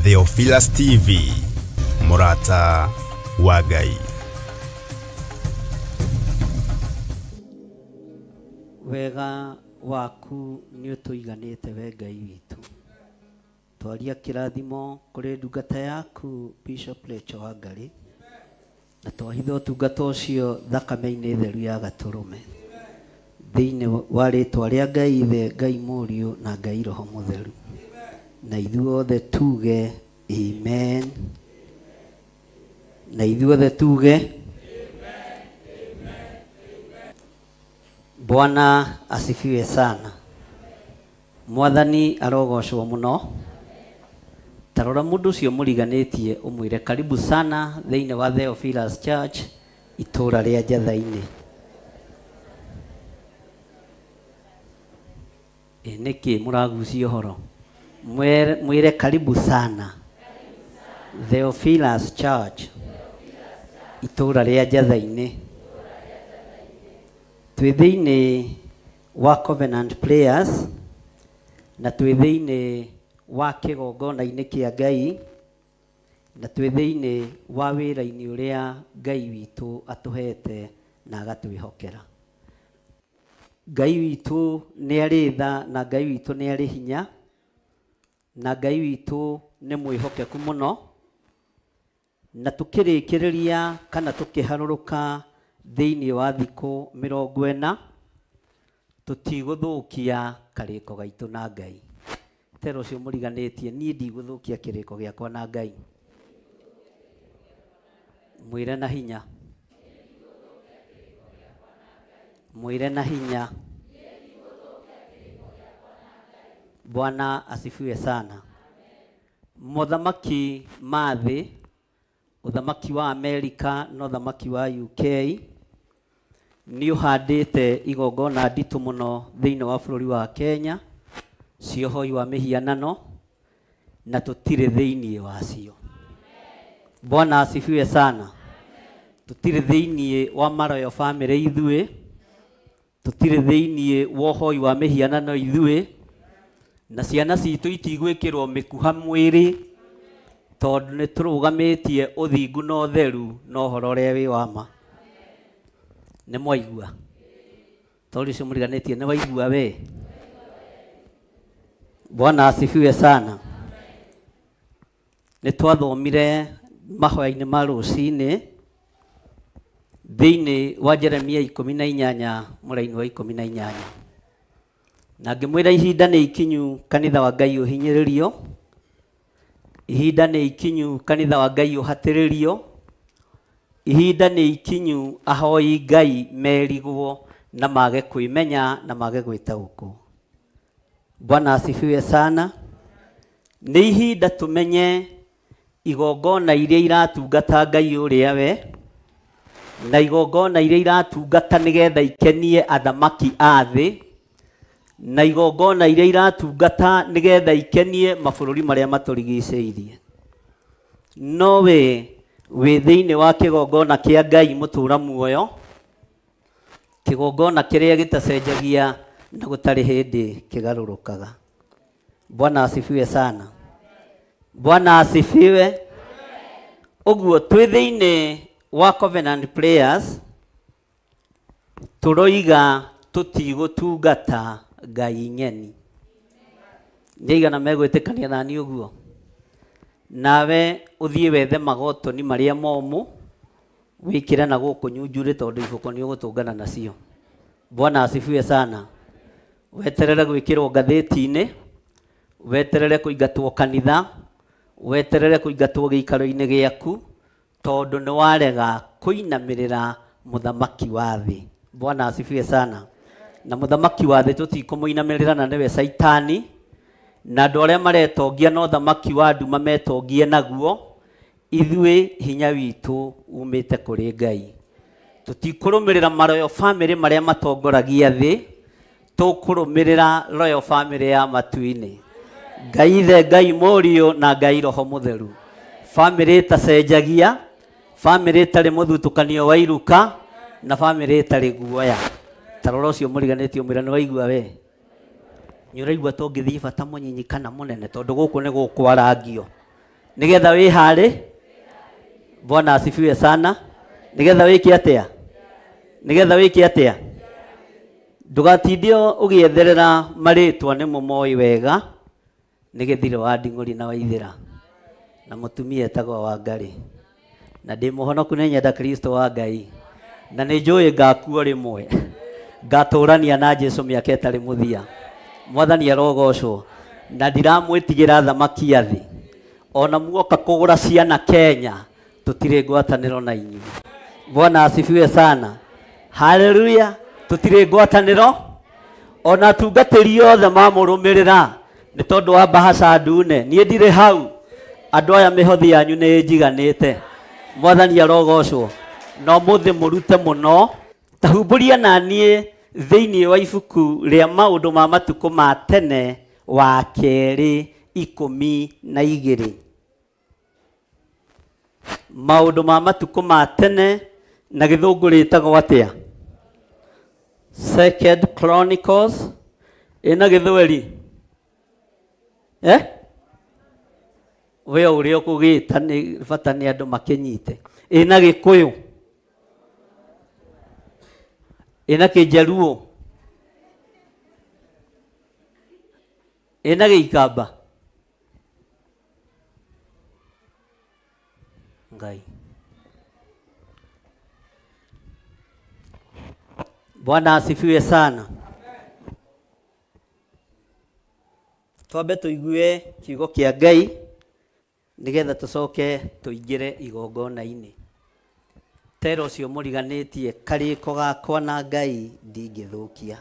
Theophilus TV, mũrata wa Ngai. Wega waku nĩ ũtũiganĩte we Ngai witũ. Twaria kĩrathimo kũrĩ ndungata yaku Bishop Rachel Wangari, na twahitha ũtungata ũcio thakame-inĩ theru ya Gatũrũme, thĩinĩ wa rĩtwa rĩa Ngai Ithe, Ngai Mũriũ na Ngai Roho Mũtheru. Na ithuothe tuge amen. Na ithuothe tuge Bwana asifiwe sana. Mwathani arogocwo muno. Tarora mundu ucio muriganitie umwire karibu sana thiini wa Theophilus Church itura ria Njatha-ini. Niki muragucia uhoro? Mwire karibu sana Theophilus Church itura ria Njatha-ini. Twi thiini wa Covenant Prayers na twi thiini wa kigongona-inĩ kĩa Ngai na twi thiini wa wĩra-inĩ ũrĩa Ngai witũ atũhete na agatwĩhokera. Ngai witũ nĩ arĩ tha na Ngai witũ nĩ arĩ hinya na Ngai witũ nĩ mwĩhokeku mũno, na tũkĩrĩkĩrĩria kana tũkĩharũrũka thĩinĩ wa thikũ 40 tũtigũthũkia karĩko gaitũ na Ngai. Tero ũcio mũriganĩtie, niĩ ndigũthũkia kĩrĩko gĩakwa na Ngai. Mwĩre na hinya, mwĩre na hinya. Bwana asifiwe sana. Mothamaki ma thĩ, ũthamaki wa Amerika na ũthamaki wa UK nĩ ũhandĩte igongona nditũ mũno thĩinĩ wa bũrũri wa Kenya cia ũhoi wa mĩhianano, na tũtirĩ thĩinĩ wacio. Bwana asifiwe sana. Tũtirĩ thĩinĩ wa maroyo family ithuĩ, tũtirĩ thĩinĩ wa ũhoi wa mĩhianano ithuĩ, na ciana citũ itigwĩkĩrwo mĩkuha mwĩrĩ tondũ nĩ tũrũgamĩtie ũthingu na ũtheru na ũhoro ũrĩa wĩ wa ma. Nĩ mwaigua? Tondũ ũcio mũriganĩtie nĩ waigua we? Bwana asifiwe sana. Nĩ twathomire mahoya-inĩ ma rũcinĩ thĩinĩ wa Jeremia 18 mũraini wa 18, na ngĩmwĩra ihinda nĩ ikinyu kanitha wa Ngai ũhinyĩrĩrio, ihinda nĩ ikinyu kanitha wa Ngai ũhatĩrĩrio, ihinda nĩ ikinyu ahoi Ngai merigwo na mage kwĩmenya na mage gwĩtaũkwo. Bwana asifiwe sana. Nĩ ihinda tumenye igongona iria iratungata Ngai ũrĩa we, na igongona iria iratungata nĩgetha ikenie athamaki a thĩ, na igongona iria iratungata nĩgetha ikenie mabũrũri marĩa matũrigicĩirie. No we wĩ thĩinĩ wa kĩgongona kĩa Ngai mũtũra muoyo, kĩgongona kĩrĩa gĩtacenjagia na gũtarĩ hĩndĩ kĩgarũrũkaga. Bwana asifiwe sana. Bwana asifiwe. Ũguo twĩ thĩinĩ wa Covenant Prayers tũroiga tũtigũtungata Ngai ng'eni. Nĩ aigana megwĩtĩkania na niĩ ũguo? Nawe ũthiĩ wethe magotoni marĩa momũ wĩkĩre na gũkũ nyunjurĩ tondũ ibũko nĩ ũgũtũngana nacio. Bwana asifiwe sana. Weterere gwĩkĩrwo ngathĩti-inĩ, weterere kũingatwo kanitha, weterere kũingatwo gĩikaro-inĩ gĩaku, tondũ nĩ warega kũinamĩrĩra mũthamaki wa thĩ. Bwana asifiwe sana. Na mũthamaki wa thĩ tũtikũmũinamĩrĩra na nĩwe Caitani, na andũ arĩa maretongia na ũthamaki wa nduma metongie naguo, ithuĩ hinya witũ umĩte kũrĩ Ngai. Tũtikũrũmĩrĩra maroyo family marĩa matongoragia thĩ, tũkũrũmĩrĩra royal family ya matu-inĩ. Ngai Ithe, Ngai Mũriũ na Ngai Roho Mũtheru. Family ĩtacenjagia, family ĩtarĩ mũthutũkanio wa iruka, na family ĩtarĩ guoya. Ta rora ũcio mũriganĩtie ũmwĩre nĩ waigua we? Nĩ ũraigua ta ũngĩthiĩ bata mũnyinyi kana mũnene, tondũ gũkũ nĩ gũkwarangio. Nigetha wihari. Bwana asifiwe sana. Nigetha wike atia? Nigetha wike atia? Ndugatindio ugietherera maritwa ni mumoi wega. Ni githiro wa nding'uri na waithira. Na mutumia etagwo wa Ngai. Na ndi muhonoku ni nyenda Kristo wa Ngai. Na ni njũĩ ngakua rĩmwe. Ngatũrania na Jesu mĩaka ĩtarĩ mũthia. Mwathani arogocwo. Na ndiramwĩtigĩra thamaki ya thĩ. Ona muoka kũgũra ciana Kenya, tũtirĩ ngwatanĩro na inyuĩ. Bwana asifiwe sana. Haleluya. Tũtirĩ ngwatanĩro. Ona atungatĩri othe mamũrũmĩrĩra nĩ tondũ wa mbahaca ndune. Niĩ ndirĩ hau. Andũ aya mĩhothi yanyu nĩ ĩnjiganĩte. Mwathani arogocwo. Na ũmũthĩ mũrute mũno. Tahumbũria na niĩ thĩinĩ wa ibuku rĩa maũndũ ma matukũ ma tene wa kerĩ 12. Maũndũ ma matukũ ma tene na gĩthũngũ rĩtagwo atĩa? Second Chronicles ĩna gĩthweri. We ũrĩa ũkũgĩta nĩ bata nĩ andũ makĩnyite. Ĩna gĩkũyũ. Ĩna kĩnjaruo. Ĩna gĩikamba. Ngai. Bwana asifiwe sana. Twambe tuigue kiugo kĩa Ngai nigetha tucoke tuingĩre igongona-inĩ. Tero ũcio mũriganĩtie karĩko gakwa na Ngai ndingĩthũkia.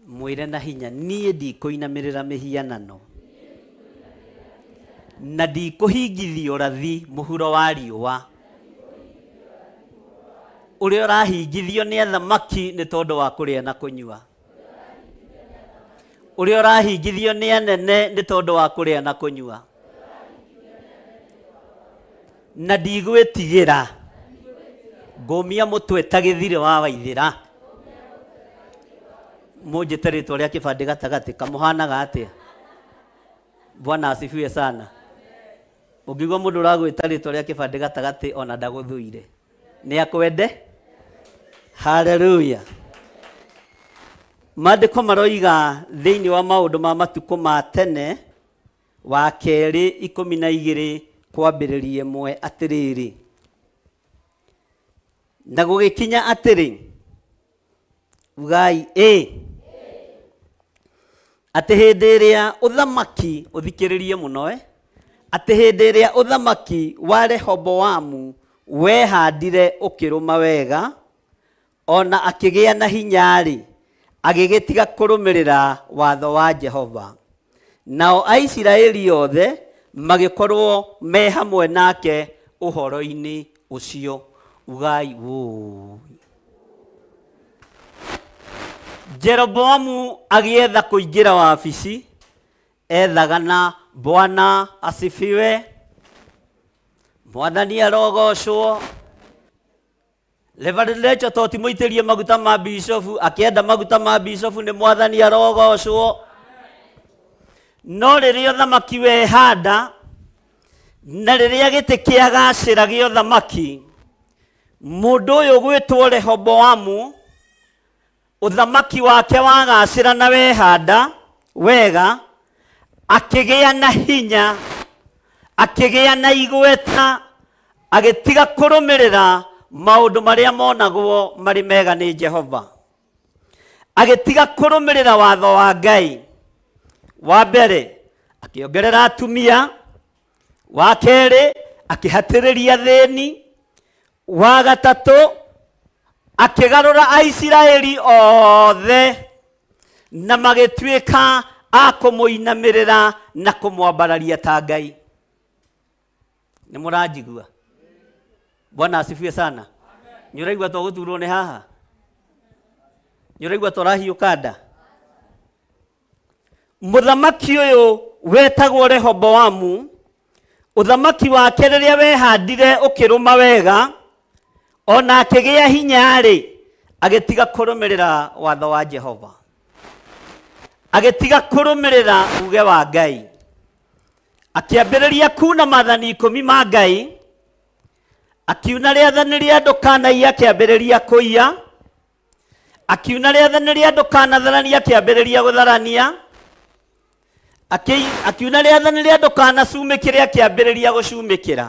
Mwĩre na hinya, niĩ ndikũinamĩrĩra mĩhianano na ndikũhingithia ũrathi mũhuro wa riũa ũrĩa ũrahingithio nĩ athamaki nĩ tondũ wa kũrĩa na kũnyua, ũrĩa ũrahingithio nĩ anene nĩ tondũ wa kũrĩa na kũnyua, na ndigwĩtigĩra ngũmia mũtwe ta gĩthirĩ wa waithĩra. Mũnjĩte rĩtwa rĩa kĩbandĩ gatagatĩ kamũhanaga atĩa? Bwana asifiwe sana. Ũngĩigua mũndũ ũragwĩta rĩtwa rĩa kĩbandĩ gatagatĩ ona ndagũthũire, nĩ akwende. Haleluya. Maandĩko maroiga thĩinĩ wa maũndũ ma matukũ ma tene wa kerĩ 12 kwambĩrĩria 1 atĩrĩrĩ, na gũgĩkinya atĩrĩ, ugai ĩ, atĩ hĩndĩ ĩrĩa ũthamaki, ũthikĩrĩrie mũno, atĩ hĩndĩ ĩrĩa ũthamaki wa Rehoboamu wehandire ũkĩrũma wega ona akĩgĩa na hinya-rĩ, agĩgĩtiga kũrũmĩrĩra watho wa Jehova. Nao Aisiraeli othe magĩkorwo me hamwe nake ũhoro-inĩ ũcio. Ugai wũi. Jeroboamu agĩetha kũingĩra wabici, ethaga na Bwana asifiwe, Mwathani arogocwo. Reverend Rachel to ti mũitĩrie maguta ma bishofu, akĩenda maguta ma bishofu nĩ Mwathani arogocwo. No rĩrĩa ũthamaki wehanda na rĩrĩa gĩtĩ kĩagacĩra gĩa ũthamaki, mũndũ ũyũ gwĩtwo Rehoboamu ũthamaki wake wagacĩra na wehanda wega, akĩgĩa na hinya, akĩgĩa na igweta, agĩtiga kũrũmĩrĩra maũndũ marĩa monagwo marĩ mega nĩ Jehova, agĩtiga kũrũmĩrĩra watho wa Ngai. Wa mbere akĩongerera atumia, wa kerĩ akĩhatĩrĩria thĩni, wa gatatũ akĩgarũra Aisiraeli othe na magĩtuĩka a kũmũinamĩrĩra na kũmwambararia ta Ngai. Nĩ mũranjigua? Bwana asifiwe sana. Nĩ ũraigua tũgũturwo nĩ haha? Nĩ ũraigua tũrahiũka nda? Mũthamaki ũyũ wetagwo Rehoboamu, ũthamaki wake rĩrĩa wehandire ũkĩrũma wega ona akĩgĩa hinya-rĩ, agĩtiga kũrũmĩrĩra watho wa Jehova, agĩtiga kũrũmĩrĩra uge wa Ngai. Akĩambĩrĩria kuna maathani 10 ma Ngai, akiuna rĩathani rĩa ndũkanaiye akĩambĩrĩria kũiya, akiuna rĩathani rĩa ndũkanatharania akĩambĩrĩria gũtharania, akiuna rĩathani rĩa ndũkanacumĩkĩre akĩambĩrĩria gũcumĩkĩra,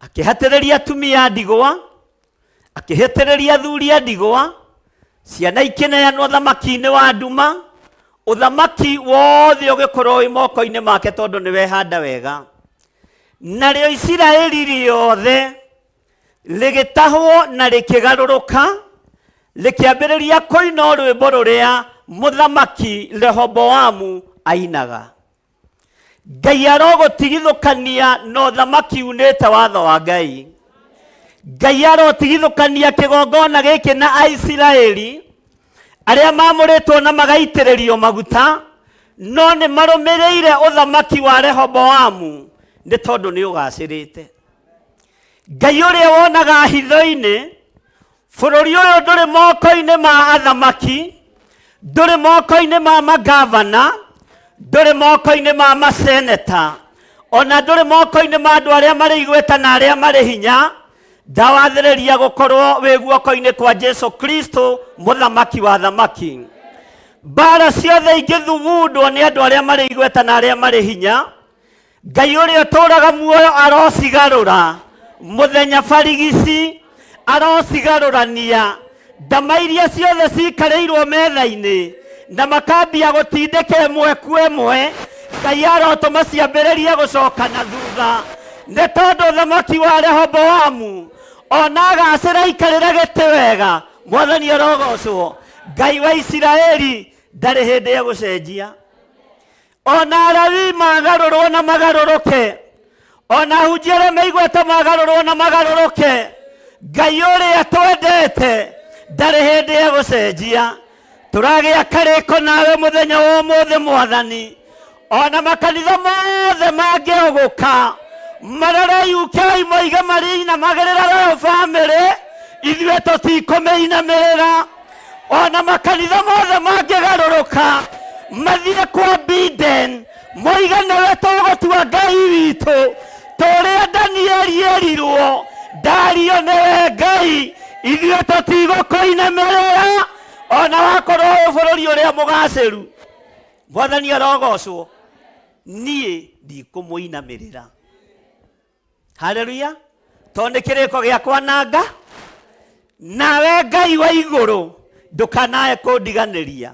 akĩhatĩrĩria atumia a ndigwa, akĩhatĩrĩria athuri a ndigwa, ciana ikĩneanwo ũthamaki-inĩ wa nduma, ũthamaki wothe ũgĩkorwo wĩ moko-inĩ make tondũ nĩwehanda wega. Narĩo Isiraeli rĩothe rĩgĩtahwo na rĩkĩgarũrũka, rĩkĩambĩrĩria kũina rwĩmbo rũrĩa mũthamaki Rehoboamu ainaga. Ngai arogũtigithũkania na ũthamaki unĩte watho wa Ngai. Ngai arotigithũkania kĩgongona gĩkĩ na Aisiraeli arĩa mamũrĩtwo na magaitĩrĩrio maguta, no nĩ marũmĩrĩire ũthamaki wa Rehoboamu nĩ tondũ nĩ ũgacĩrĩte. Ngai ũrĩa wonaga hitho-inĩ, bũrũri ũyũ ndũrĩ moko-inĩ ma athamaki, ndũrĩ moko-inĩ ma magavana, ndũrĩ moko-inĩ ma maseneta, ona ndũrĩ moko-inĩ ma andũ arĩa marĩ igweta na arĩa marĩ hinya. Ndawathĩrĩria gũkorwo wĩ guoko-inĩ kwa Jesu Kristo mũthamaki wa thamaki. Mbara ciothe ingĩthugundwo nĩ andũ arĩa marĩ igweta na arĩa marĩ hinya, Ngai ũrĩa ũtũũraga muoyo arocigarũra mũthenya barigici, arocigarũrania ndama iria ciothe cikarĩirwo metha-inĩ na makambia gũtindĩka ĩmwe kwa ĩmwe. Ngai arotũma ciambĩrĩrie gũcoka na thutha, nĩ tondũ ũthamaki wa Rehoboamu ona agacĩra aikarĩra gĩtĩ wega. Mwathani arogocwo. Ngai wa Isiraeli ndarĩ hĩndĩ egũcenjia. Ona Alawii magarũrwo na magarũrũke, ona ahunjia arĩa meiguĩte magarũrwo na magarũrũke, Ngai ũrĩa twendete ndarĩ hĩndĩ egũcenjia. Tũragĩa karĩko nawe mũthenya wa ũmũthĩ Mwathani. Ona makanitha mothe mangĩũgũka marore UK moige marĩinamagĩrĩra Royal Family, ithuĩ tũtikũmĩinamĩrĩra. Ona makanitha mothe mangĩgarũrũka mathiĩ kwa Biden moige nĩwe tũgũtua Ngai witũ, tũrĩa Danieli erirwo Dario nĩwe Ngai, ithuĩ tũtigũkũinamĩrĩra ona wakorwo wĩ bũrũri ũrĩa mũgacĩru. Mwathani arogocwo. Niĩ ndikũmũinamĩrĩra. Haleluya. Tondũ nĩ kĩrĩko gĩakwa nanga nawe Ngai wa igũrũ ndũkanae kũndiganĩria,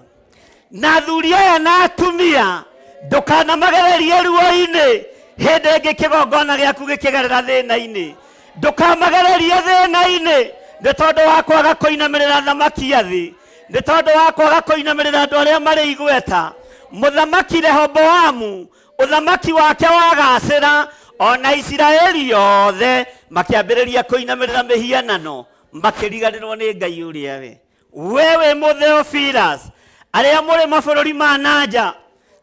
na athuri aya na atumia ndũkanamagererie ruo-inĩ hĩndĩ ĩngĩ kĩgongona gĩaku gĩkĩgerera thĩna-inĩ, ndũkamagererie thĩna-inĩ nĩ tondũ wa kwaga kũinamĩrĩra thamaki a thĩ, nĩ tondũ wa kwaga kũinamĩrĩra andũ arĩa marĩ igweta. Mũthamaki Rehoboamu ũthamaki wake wagacĩra, ona Isiraeli yothe makĩambĩrĩria kũinamĩrĩra mĩhianano, makĩriganĩrwo nĩ Ngai ũrĩa we. Wewe Mũtheophilus, arĩa mũrĩ mabũrũri ma nanja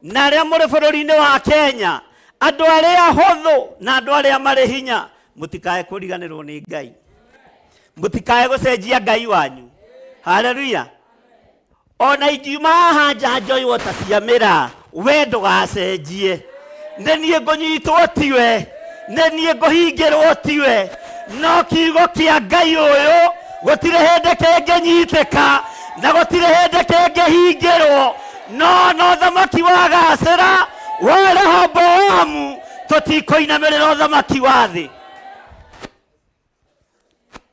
na arĩa mũrĩ bũrũri-inĩ wa Kenya, andũ arĩa hũthũ na andũ arĩa marĩ hinya, mũtikae kũriganĩrwo nĩ Ngai, mũtikae gũcenjia Ngai wanyu. Haleluya. Ona ingiuma haha nja njoywo ta cia mĩraa, we ndũgacenjie. Nĩ niĩ ngũnyitwo tiwe, nĩ niĩ ngũhingĩrwo tiwe, no kiugo kĩa Ngai ũyũ gũtirĩ hĩndĩ kĩngĩnyitĩka na gũtirĩ hĩndĩ kĩngĩhingĩrwo. No no thamaki wagacĩra wa Rehoboamu, tũtikũinamĩrĩra ũthamaki wa thĩ.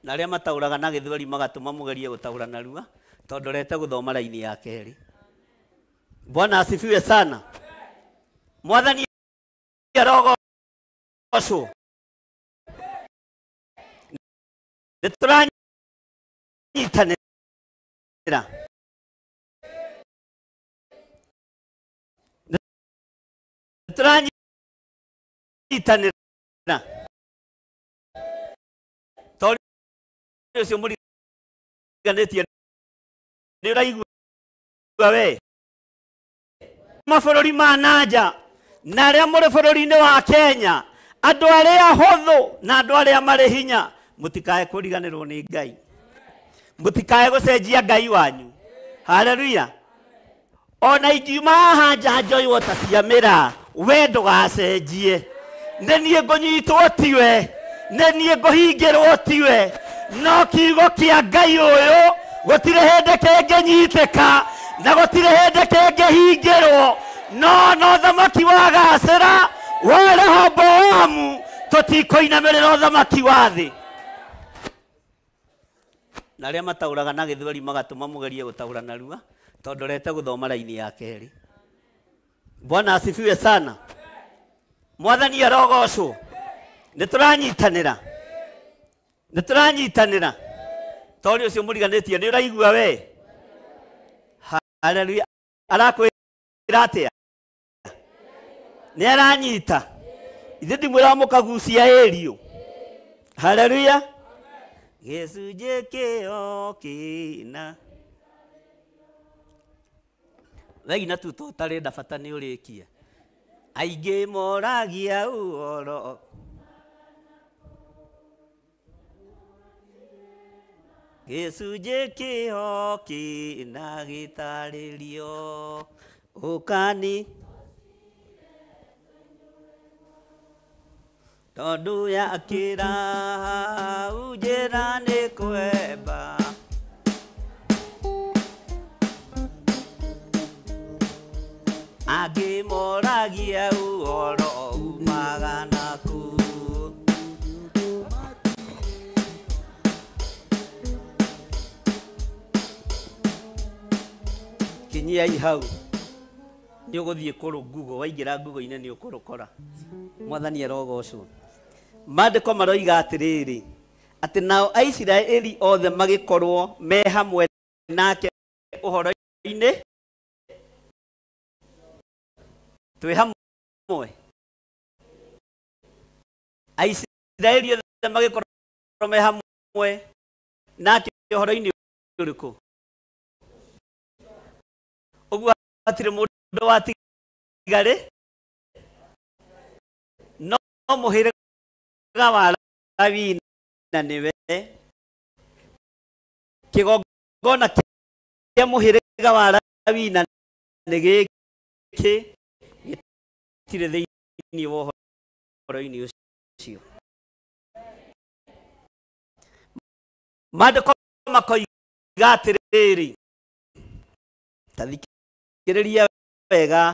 Na arĩa mataũraga na gĩthweri magatũma mũgerie gũtaũra narua, tondũ rete gũthoma raini ya kerĩ. Bwana asifiwe sana. Mwathani arogocwo. Nĩ tũranyitanĩra, nĩ tũranyitanĩra, tondũ ũcio mũriganĩtie nĩ ũraigua we. Mabũrũri ma nanja na arĩa mũrĩ bũrũri-inĩ wa Kenya, andũ arĩa hũthũ na andũ arĩa marĩ hinya, mũtikae kũriganĩrwo nĩ Ngai, mũtikae gũcenjia Ngai wanyu. Haleluya. Ona ingiuma haha nja njoywo ta cia mĩraa, We ndũgacenjie. Nĩ niĩ ngũnyitwo tiwe, nĩ niĩ ngũhingĩrwo tiwe, no kiugo kĩa Ngai ũyũ gũtirĩ hĩndĩ kĩngĩnyitĩka na gũtirĩ hĩndĩ kĩngĩhingĩrwo. No no thamaki wa gacĩra wa Rehoboamu tũtikũinamĩrĩra ũthamaki wa thĩ. Na arĩa mataũraga na gĩthweri magatũma mũgerie gũtaũra narua tondũ rete gũthoma raini ya kerĩ. Bwana asifiwe sana. Mwathani arogocwo. Nĩ tũranyitanĩra, nĩ tũranyitanĩra. Tori ũcio mũriganĩtie nĩ ũraigua we? Haleluya. Arakwĩra atĩa? Nĩ aranyita. Ithe ndimwĩra mũkagucia ĩrio. Haleluya. Gĩcunjĩ kĩo kĩna wegina tu tũtarenda bata nĩ ũrĩkie. Aingĩ moragia ũhoro gĩcunjĩ kĩo kĩna gĩtarĩrio ũkani tondũ yakĩra hau njĩra nĩ kwemba. Angĩ moragia ũhoro umaga naku. Kinyiai hau nĩ ũgũthiĩ kũrũ Google, waingĩra Google-inĩ nĩ ũkũrũkora. Mwathani arogocwo. Maandĩko maroiga atĩrĩrĩ, atĩ nao Aisiraeli othe magĩkorwo me hamwe nake ũhoro-inĩ. Twĩ hamwe. Aisiraeli othe magĩkorwo me hamwe nake ũhoro-inĩ ũrĩkũ? Ũguo hatirĩ mũndũ watigarĩ, no mũhĩrĩga wa Lawi na nĩwe kĩgongona kĩa mũhĩrĩga wa Lawi na nĩ gĩkĩ gĩtirĩ thĩinĩ wa ũhoro-inĩ ũcio. Maandĩko makoiga atĩrĩrĩ, ta thikĩrĩria wega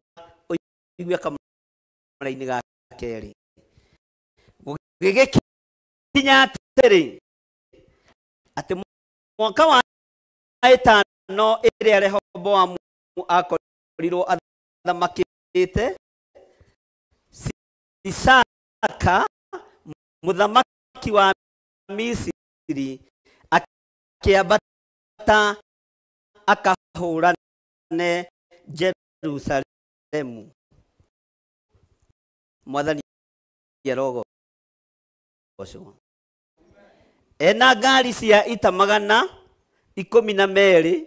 ũigue kamũra-inĩ ga kerĩ. Gũgĩgĩkinya atĩrĩ, atĩ mwaka wa ĩtano ĩrĩa Rehoboamu akorirwo athamakĩte, Sisaka mũthamaki wa Misiri akĩambata akahũrane Jerusalemu. Mwathani arogocwo. Ena ngari cia ita 112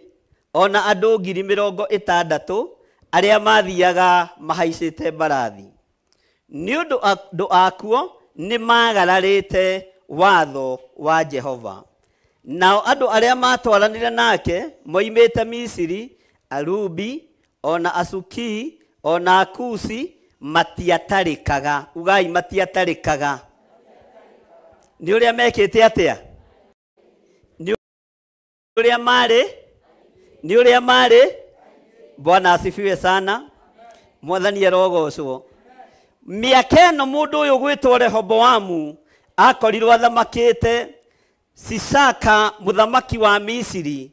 ona andũ 60,000 arĩa mathiaga mahaicĩte mbarathi. Nĩ ũndũ andũ akuo nĩ magararĩte watho wa Jehova. Nao andũ arĩa matwaranire nake moimĩte Misiri, Arubi, ona Asuki, ona Akusi matiatarĩkaga. Ugai matiatarĩkaga. Nĩ ũrĩa mekĩte atĩa? Nĩ ũrĩa marĩ? Nĩ ũrĩa marĩ? Bwana asifiwe sana. Mwathani arogocwo. Mĩaka ĩno mũndũ ũyũ gwĩtwo Rehoboamu akorirwo athamakĩte, Sisaka mũthamaki wa Misiri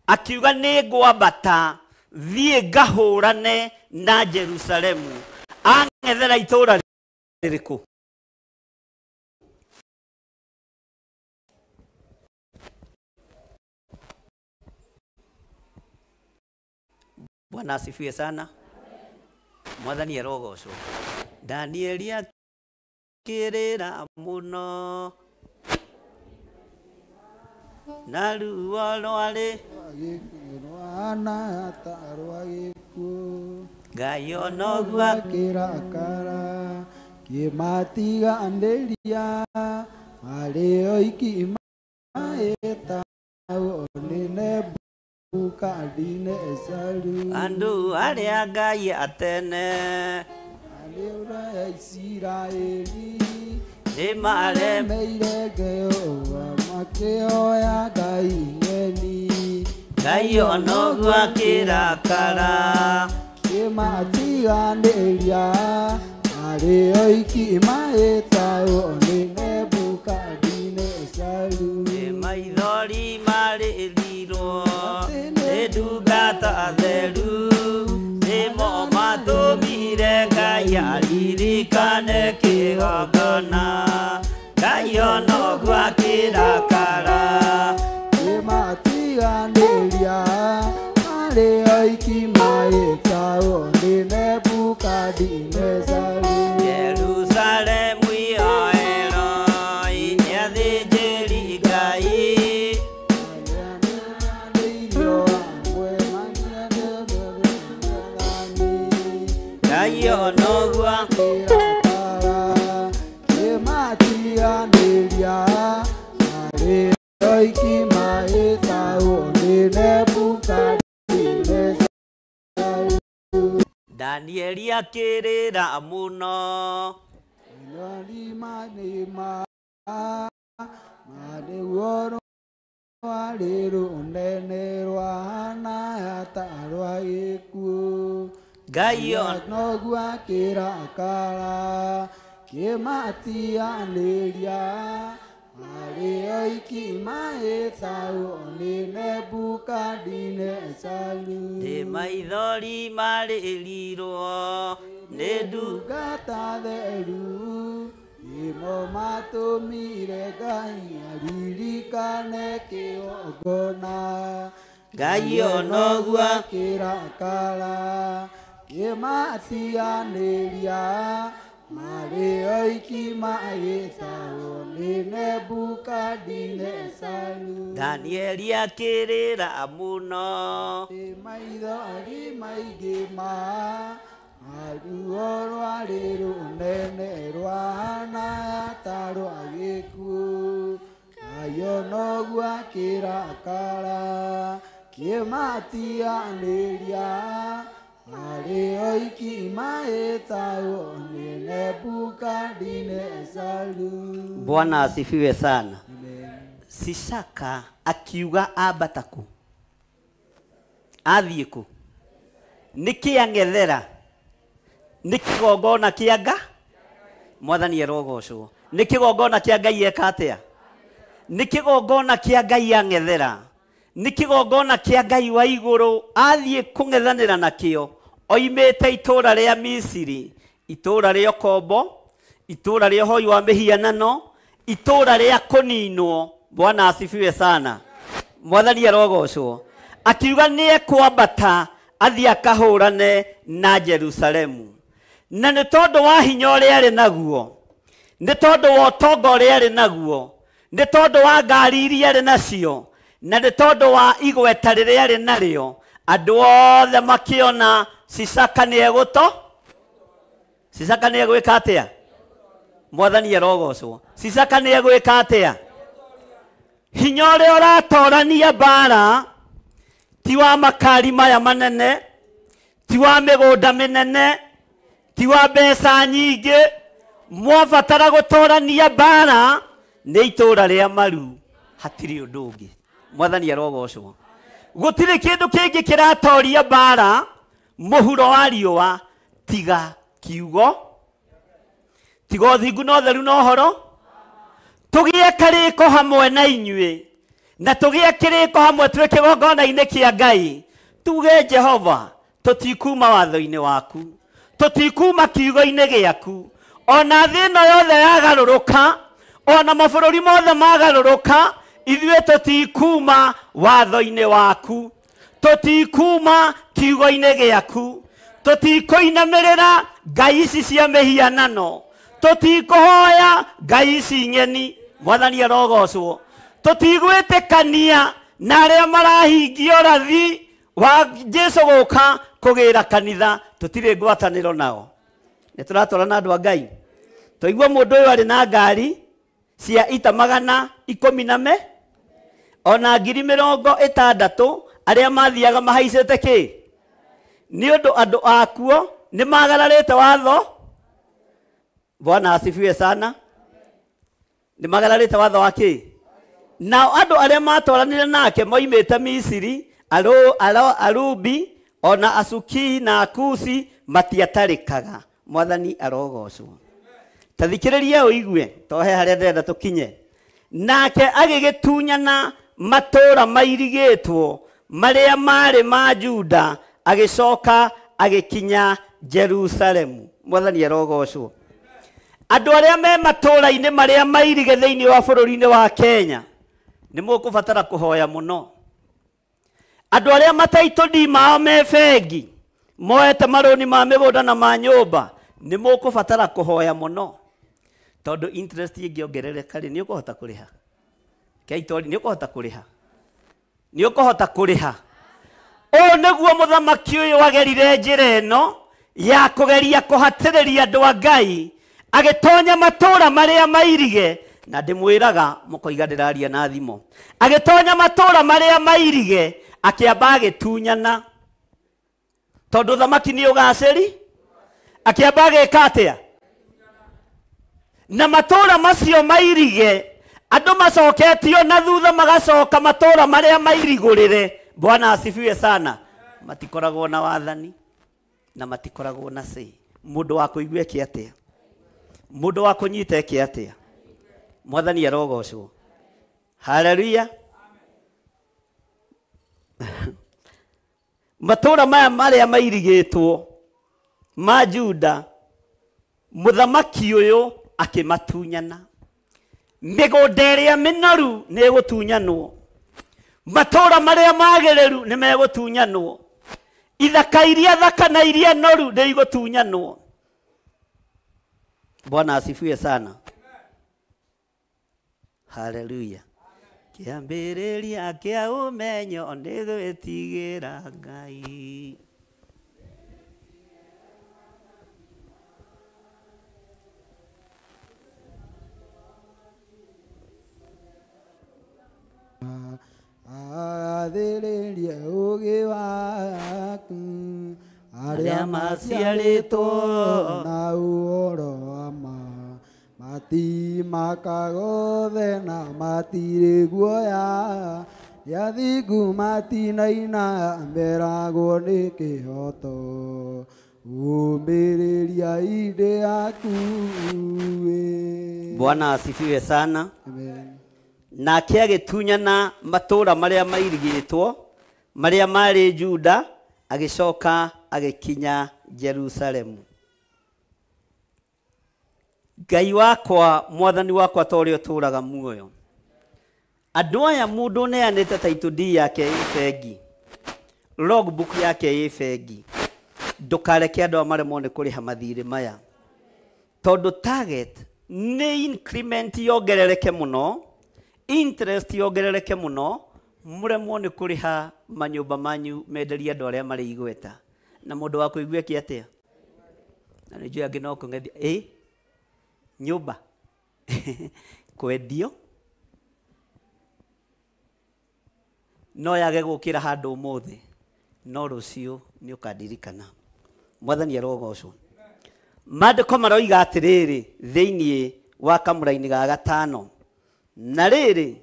akiuga nĩ ngwambata thiĩ ngahũrane na Jerusalemu. Ang'ethera itũũra rĩrĩkũ? Bwana asifiwe sana. Mwathani arogocwo. Danieli akĩrĩra mũno na ruo rwarĩ Ngai onoguo akĩrakara kĩmatiganĩria marĩ oiki maĩtagwo nĩ Nebukadinezaru. Andũ arĩa Ngai atene Nĩ Isiraeli nĩ mare meire Jehova makĩhoya ngai ng'eni. Ngai onoguo akĩrakara Kĩmatiganĩria arĩ oiki mahĩtagwo nĩ Nebukadinezaru. Nĩ maithori marĩrirwo nĩ ndungata theru nĩmo matũmire Ngai aririkane kĩgongona. Ngai onoguo akĩrakara Kĩmatiganĩria arĩ oiki mahĩtagwo nĩ Nebukadinezaru. Jerusalemu yoerwo nĩ athĩnjĩri Ngai. Ngai onoguo Kĩmatiganĩria arĩ oiki mahĩtagwo nĩ Nebukadinezaru. Danieli akĩrĩra mũno Nĩguo rwarĩ rũnene rwahana ta rwa gĩkuũ. Ngai Noguo akĩrakara kĩmatiganĩria arĩ oiki mahĩtagwo nĩ Nebukadinezaru. Nĩ maithori marĩrirwo nĩ ndungata theru nĩmo matũmire Ngai aririkane kĩgongona. Ngai onoguo akĩrakara kĩmatiganĩria marĩ oiki mahĩtagwo nĩ Nebukadinezaru. Danieli akĩrĩra mũno Nĩ maithori maingĩ ma ruo rwarĩ rũnene rwahana ta rwa gĩkuũ. Ngai onoguo akĩrakara kĩmatiganĩria arĩ oiki mahĩtagwo nĩ Nebukadinezaru. Bwana asifiwe sana. Sisaka akiuga ambata kũ? Athiĩ kũ? Nĩkĩ ang'ethera? Nĩ kĩgongona kĩa nga? Mwathani arogocwo. Nĩ kĩgongona kĩa Ngai eka atĩa? Nĩ kĩgongona kĩa Ngai ang'ethera. Nĩ kĩgongona kĩa Ngai wa igũrũ athiĩ kũng'ethanĩra nakĩo oimĩte itũũra rĩa Misiri, itũũra rĩa ũkombo, itũũra rĩa ũhoi wa mĩhianano, itũũra rĩa kũninwo. Bwana asifiwe sana. Mwathani arogocwo. Akiuga nĩ ekwambata athiĩ akahũrane na Jerusalemu. Na nĩ tondũ wa hinya ũrĩa arĩ naguo, nĩ tondũ wa ũtonga ũrĩa arĩ naguo, nĩ tondũ wa ngari iria arĩ nacio, na nĩ tondũ wa igweta rĩrĩa arĩ narĩo, andũ othe makĩona Sisaka nĩ egũto. Sisaka nĩ egwĩka atĩa? Mwathani arogocwo. Sisaka nĩ egwĩka atĩa? Hinya ũrĩa ũratorania mbara ti wa makari maya manene, ti wa mĩgũnda mĩnene, ti wa mbeca nyingĩ. Mwabatara gũtorania mbara nĩ itũũra rĩa maru, hatirĩ ũndũ ũngĩ. Mwathani arogocwo. Gũtirĩ kĩndũ kĩngĩ kĩratoria mbara mũhuro wa riũa tiga kiugo, tiga ũthingu na ũtheru na ũhoro. Tũgĩe kĩrĩko hamwe na inyuĩ, na tũgĩe kĩrĩko hamwe twĩ kĩgongona-inĩ kĩa Ngai. Tuge Jehova, tũtikuma watho-inĩ waku, tũtikuma kiugo-inĩ gĩaku. Ona thĩ ĩno yothe yagarũrũka, ona mabũrũri mothe magarũrũka, ithuĩ tũtikuma watho-inĩ waku, tũtikuma kiugo-inĩ gĩaku, tũtikũinamĩrĩra ngai ici cia mĩhianano, tũtikũhoya ngai ici ng'eni. Mwathani arogocwo. Tũtigwĩtĩkania na arĩa marahingia ũrathi wa Jesu gũka kũgĩra kanitha, tũtirĩ ngwatanĩro nao. Nĩ tũratwarana andũ a Ngai. Twaigua mũndũ ũyũ arĩ na ngari cia ita 114 ona 60,000 arĩa mathiaga mahaicĩte kĩ? Nĩ ũndũ andũ akuo nĩ magararĩte watho. Bwana asifiwe sana. Nĩ magararĩte watho wa kĩ? Nao andũ arĩa matwaranire nake moimĩte Misiri, Arubi, ona Asuki na Akusi matiatarĩkaga. Mwathani arogocwo. Ta thikĩrĩria ũigue, to he harĩa ndĩrenda tũkinye. Nake agĩgĩtunyana matũũra mairigĩtwo marĩa marĩ ma Juda, agĩcoka agĩkinya Jerusalemu. Mwathani arogocwo. Andũ arĩa me matũũra-inĩ marĩa mairige thĩinĩ wa bũrũri-inĩ wa Kenya nĩ mũkũbatara kũhoya mũno. Andũ arĩa mataitũndi mao me bengi moete marũni ma mĩgũnda na ma nyũmba nĩ mũkũbatara kũhoya mũno, tondũ interest ĩngĩongerereka rĩ, nĩ ũkũhota kũrĩha. Keitori, nĩ ũkũhota kũrĩha, nĩ ũkũhota kũrĩha. Ũũ nĩguo mũthamaki ũyũ agerire njĩra ĩno ya kũgeria kũhatĩrĩria andũ a Ngai, agĩtonya matũũra marĩa mairige, na ndĩmwĩraga mũkoiga ndĩraria na thimo. Agĩtonya matũũra marĩa mairige, akĩamba agĩtunyana, tondũ thamaki nĩ ũgacĩri. Akĩamba agĩka atĩa? Na matũũra macio mairige, andũ macoketio na thutha magacoka matũũra marĩa mairigũrĩre. Bwana asifiwe sana. Matikoragwo na wathani na matikoragwo na say. Mũndũ wa kũigua eke atĩa? Mũndũ wa kũnyita eke atĩa? Mwathani arogocwo. Haleluya. Matũũra maya marĩa mairigĩtwo ma Juda, mũthamaki ũyũ akĩmatunyana. Mĩgũnda ĩrĩa mĩnoru nĩ ĩgũtunyanwo, matũũra marĩa magĩrĩru nĩ megũtunyanwo, ithaka iria thaka na iria noru nĩ igũtunyanwo. Bwana asifiwe sana. Haleluya. Kĩambĩrĩria kĩa ũmenyo nĩ gwĩtigĩra Ngai. Agathĩrĩrie ũũgĩ waku, arĩa maciarĩtwo na ũhoro wa ma, matimakaga othe na matirĩ guoya, athingu matinaina meragwo nĩ kĩhoto. Ũmĩrĩria indĩ yaku. Bwana asifiwe sana. Amen. Nake agĩtunyana matũũra marĩa mairigĩtwo marĩa marĩ Juda, agĩcoka agĩkinya Jerusalemu. Ngai wakwa, mwathani wakwa, ta ũrĩa ũtũũraga muoyo, andũ aya mũndũ ũneanĩte title deed yake ĩ bengi, logbook yake ĩ bengi, ndũkareke andũ aya maremwo nĩ kũrĩha mathirĩ maya, tondũ target nĩ increment yongerereke mũno, interest yongerereke mũno, mũremwo nĩ kũrĩha manyũmba manyu menderie andũ arĩa marĩ igweta. Na mũndũ wa kũigua eke atĩa? Na nĩ njũĩ angĩ no kũng'ethia, ĩ nyũmba kwendio no yage gũkĩra handũ ũmũthĩ, no rũciũ nĩ ũkandirikana. Mwathani arogocwo. Maandĩko maroiga atĩrĩrĩ thĩinĩ wa kamũra-inĩ ga gatano, na rĩrĩ,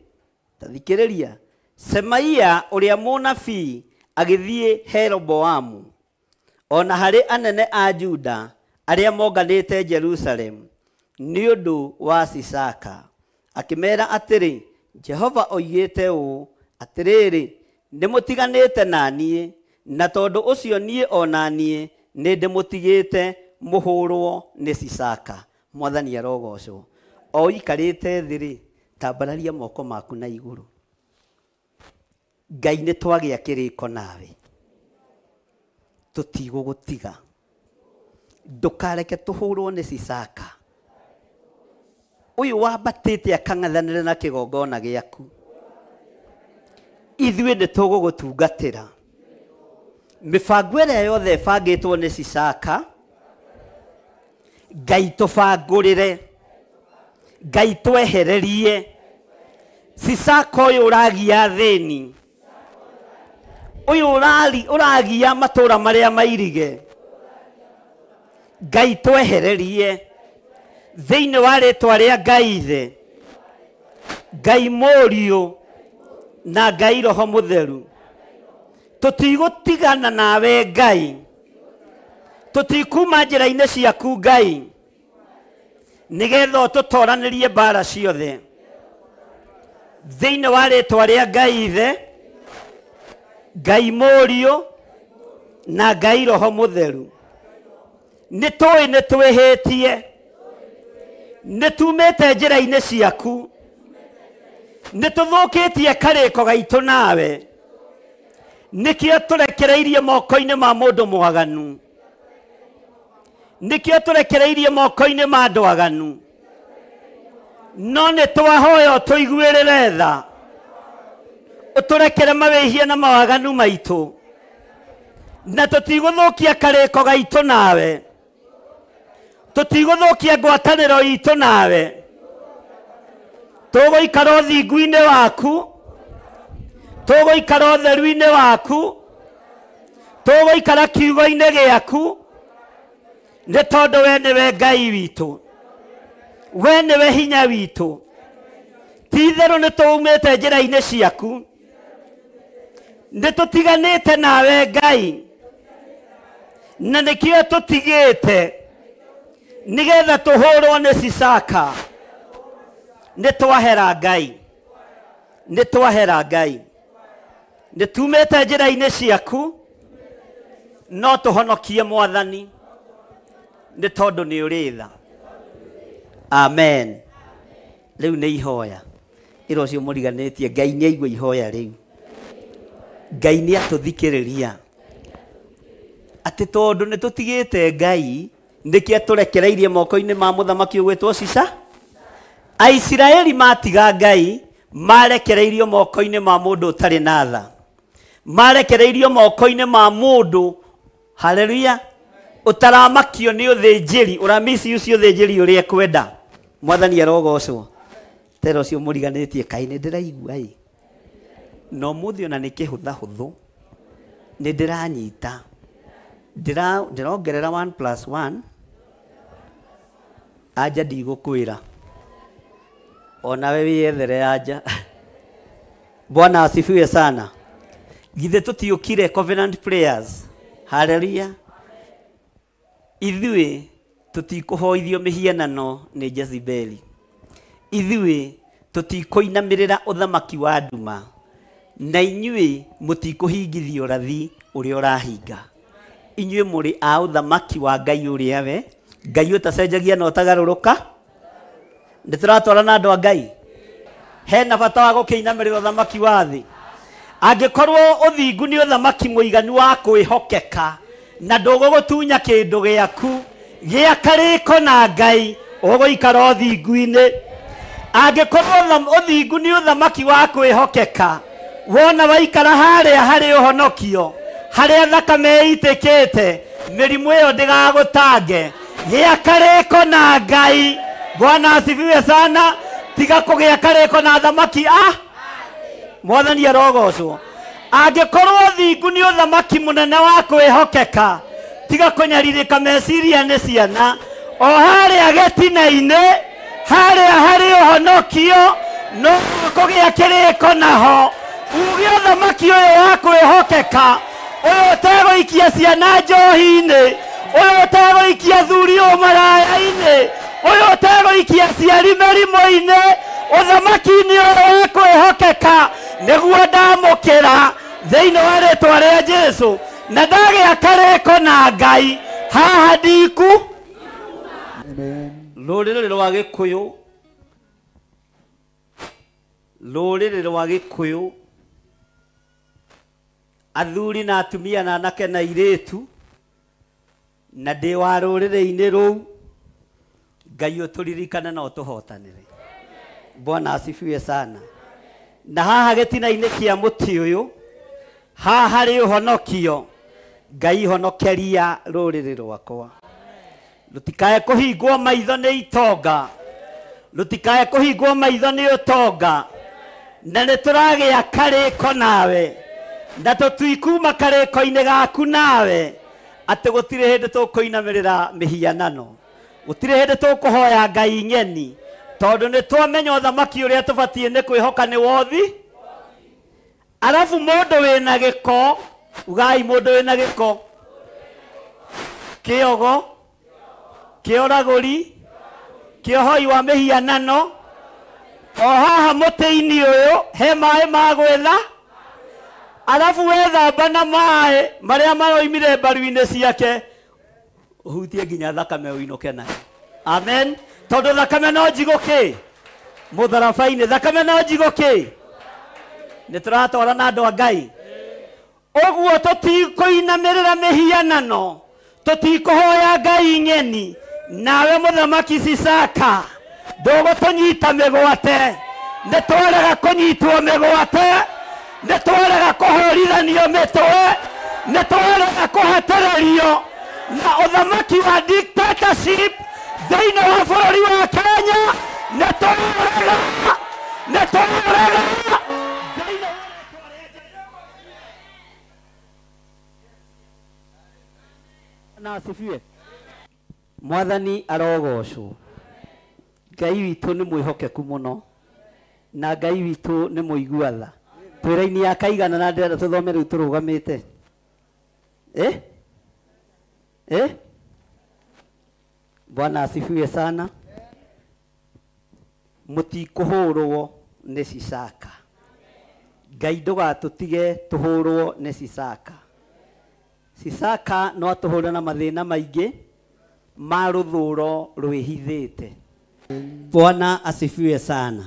ta thikĩrĩria, Semaia ũrĩa mũnabii agĩthiĩ Heroboamu ona harĩ anene a Juda arĩa monganĩte Jerusalemu nĩ ũndũ wa Sisaka, akĩmeera atĩrĩ, Jehova oigĩte ũũ, atĩrĩrĩ, nĩmũtiganĩte na niĩ, na tondũ ũcio niĩ o na niĩ nĩ ndĩmũtigĩte mũhũrwo nĩ Sisaka. Mwathani arogocwo. O ũikarĩte thĩ rĩ, tambararia moko maku na igũrũ. Ngai nĩ twagĩa kĩrĩko nawe, tũtigũgũtiga. Ndũkareke tũhũrwo nĩ Sisaka ũyũ wambatĩte akang'ethanĩre na kĩgongona gĩaku. Ithuĩ nĩ tũgũgũtungatĩra. Mĩbango ĩrĩa yothe ĩbangĩtwo nĩ Sisaka, Ngai tũbangũrĩre, Ngai twehererie. Sisaka ũyũ ũragia thĩni, ũyũ ũragia matũũra marĩa mairige, Ngai twehererie. Thĩinĩ wa rĩtwa rĩa Ngai Ithe, Ngai Mũriũ na Ngai Roho Mũtheru, tũtigũtigana nawe Ngai, tũtikuma njĩra-inĩ ciaku Ngai, nĩgetha ũtũtoranĩrie mbara ciothe. Thĩinĩ wa rĩtwa rĩa Ngai Ithe, Ngai Mũriũ na Ngai Roho Mũtheru, nĩ tũĩ nĩ twĩhĩtie, nĩ tumĩte njĩra-inĩ ciaku, nĩ tũthũkĩtie karĩko gaitũ nawe, nĩkĩo tũrekereirie moko-inĩ ma mũndũ mwaganu, nĩkĩo tũrekereirie moko-inĩ ma andũ aganu, no nĩ twahoya ũtũiguĩrĩre tha, ũtũrekere mawĩhia na mawaganu maitũ, na tũtigũthũkia karĩko gaitũ nawe, tũtigũthũkia ngwatanĩro itũ nawe, tũgũikara ũthingu-inĩ waku, tũgũikara ũtheru-inĩ waku, tũgũikara kiugo-inĩ gĩaku, nĩ tondũ we nĩwe Ngai witũ, we nĩwe hinya witũ. Ti itherũ nĩ tũumĩte njĩra-inĩ ciaku, nĩ tũtiganĩte nawe Ngai, na nĩkĩo tũtigĩte nĩgetha tũhũrwo nĩ Sisaka. Nĩ twahera Ngai, nĩ twahera Ngai, nĩ tumĩte njĩra-inĩ ciaku, no tũhonokie Mwathani, nĩ tondũ nĩ ũrĩ tha. Amen. Rĩu nĩ ihoya ĩra ũcio mũriganĩtie, Ngai nĩ aigua ihoya rĩu, Ngai nĩ atũthikĩrĩria, atĩ tondũ nĩ tũtigĩte Ngai nĩkĩo tũrekereirie moko-inĩ ma mũthamaki ũgwĩtwo Sisa. Aisiraeli matiga Ngai marekereirio moko-inĩ ma mũndũ ũtarĩ na tha, marekereirio moko-inĩ ma mũndũ, haleluya, ũtaramakio nĩ ũthĩnjĩri, ũramisi ũcio ũthĩnjĩri ũrĩa ekwenda. Mwathani arogocwo. Tera ũcio mũriganĩtie, kaĩ nĩ ndĩraigua ĩ, na ũmũthĩ ona nĩ kĩhũthahũthũ nĩ ndĩranyita, ndĩrongerera 1 + 1, anja ndigũkwĩra, onawe wĩyethere anja. Bwana asifiwe sana. Githĩ tũtiũkire Covenant Prayers? Haleluya. Ithuĩ tũtikũhoithio mĩhianano nĩ Jezebeli, ithuĩ tũtikũinamĩrĩra ũthamaki wa nduma, na inyuĩ mũtikũhingithio ũrathi ũrĩa ũrahinga. Inyuĩ mũrĩ a ũthamaki wa Ngai ũrĩa we Ngai ũtacenjagia na ũtagarũrũka. Nĩ tũratwarana andũ a Ngai? Hena bata wa gũkĩinamĩrĩra ũthamaki wa thĩ? Angĩkorwo ũthingu nĩ ũthamaki mũiganu wa kwĩhokeka na ndũgũgũtunya kĩndũ gĩaku gĩa karĩko na Ngai, ũgũikara ũthingu-inĩ. Angĩkorwo ũthingu nĩ ũthamaki wa kwĩhokeka, wona waikara harĩa harĩ ũhonokio, harĩa thakame ĩitĩkĩte, mĩrimũ ĩyo ndĩgagũtange. Gĩa karĩko na Ngai. Bwana asifiwe sana. Tiga kũgĩa karĩko na thamaki a Mwathani arogocwo. Angĩkorwo ũthingu nĩ ũthamaki mũnene wa kwĩhokeka, tiga kũnyarirĩka meciria nĩ ciana, o harĩa gĩtina-inĩ, harĩa harĩ ũhonokio, no kũgĩa kĩrĩko naho. Uge ũthamaki ũyũ wa kwĩhokeka, ũyũ ũtegũikia ciana njohi-inĩ, ũyũ ũtegũikia thuri ũmaraya-inĩ, ũyũ ũtegũikia ciari mĩrimũ-inĩ, ũthamaki-inĩ ũyũ wa kwĩhokeka nĩguo ndamũkĩra thĩinĩ wa rĩtwa rĩa Jesũ, na ndagĩa karĩko na Ngai haha ndiku. Rũrĩrĩ rwa Gĩkũyũ, rũrĩrĩ rwa Gĩkũyũ, athuri na atumia na anake na airĩtu, na ndĩ wa rũrĩrĩ-inĩ rũu, Ngai ũtũririkane na ũtũhotanĩre. Bwana asifiwe sana. Na haha gĩtina-inĩ kĩa mũtĩ ũyũ, haha harĩ ũhonokio, Ngai honokeria rũrĩrĩ rwakwa, rũtikae kũhingwo maitho nĩ itonga, rũtikae kũhingwo maitho nĩ ũtonga, na nĩ tũragĩa karĩko nawe, na tũtikuma karĩko-inĩ gaku nawe, atĩ gũtirĩ hĩndĩ tũkũinamĩrĩra mĩhianano. Gũtirĩ hĩndĩ tũkũhoya Ngai ng'eni, tondũ nĩ twamenya ũthamaki ũrĩa tũbatiĩ nĩ kwĩhoka nĩ wothi. Arabu mũndũ wĩna gĩko, ugai mũndũ wĩna gĩko, kĩogo, kĩoragũri, kĩohoi wa mĩhianano, o haha mũtĩ-inĩ ũyũ he maĩ ma gwĩtha, arabu wethamba na maĩ marĩa maroimire mbaru-inĩ ciake, ũhutie nginya thakame ũinũke nayo. Amen. Tondũ thakame no njigũ kĩ mũtharaba-inĩ, thakame no njigũ kĩ. Nĩ tũratwarana andũ a Ngai. Ũguo tũtikũinamĩrĩra mĩhianano, tũtikũhoya Ngai ng'eni. Nawe mũthamaki Sisaka ndũgũtũnyita mĩgwate, nĩ twarega kũnyitwo mĩgwate, nĩ twarega kũhũrithanio mĩtwe, nĩ twarega kũhatĩrĩrio na ũthamaki wa dictatorship thĩinĩ wa bũrũri wa Kenya. Nĩ twarega, nĩ twarega. Na asifiwe. Mwathani arogocwo. Ngai witũ nĩ mwĩhokeku mũno, na Ngai witũ nĩ mũigua tha. Twĩra-inĩ ya kaigana na ndĩrenda tũthome rĩu tũrũgamĩte. Bwana asifiwe sana. Mũtikũhũrwo nĩ Sisaka. Ngai ndũgatũtige tũhũrwo nĩ Sisaka. Sisaka no atũhũre na mathĩna maingĩ ma rũthũro rwĩhithĩte. Bwana asifiwe sana.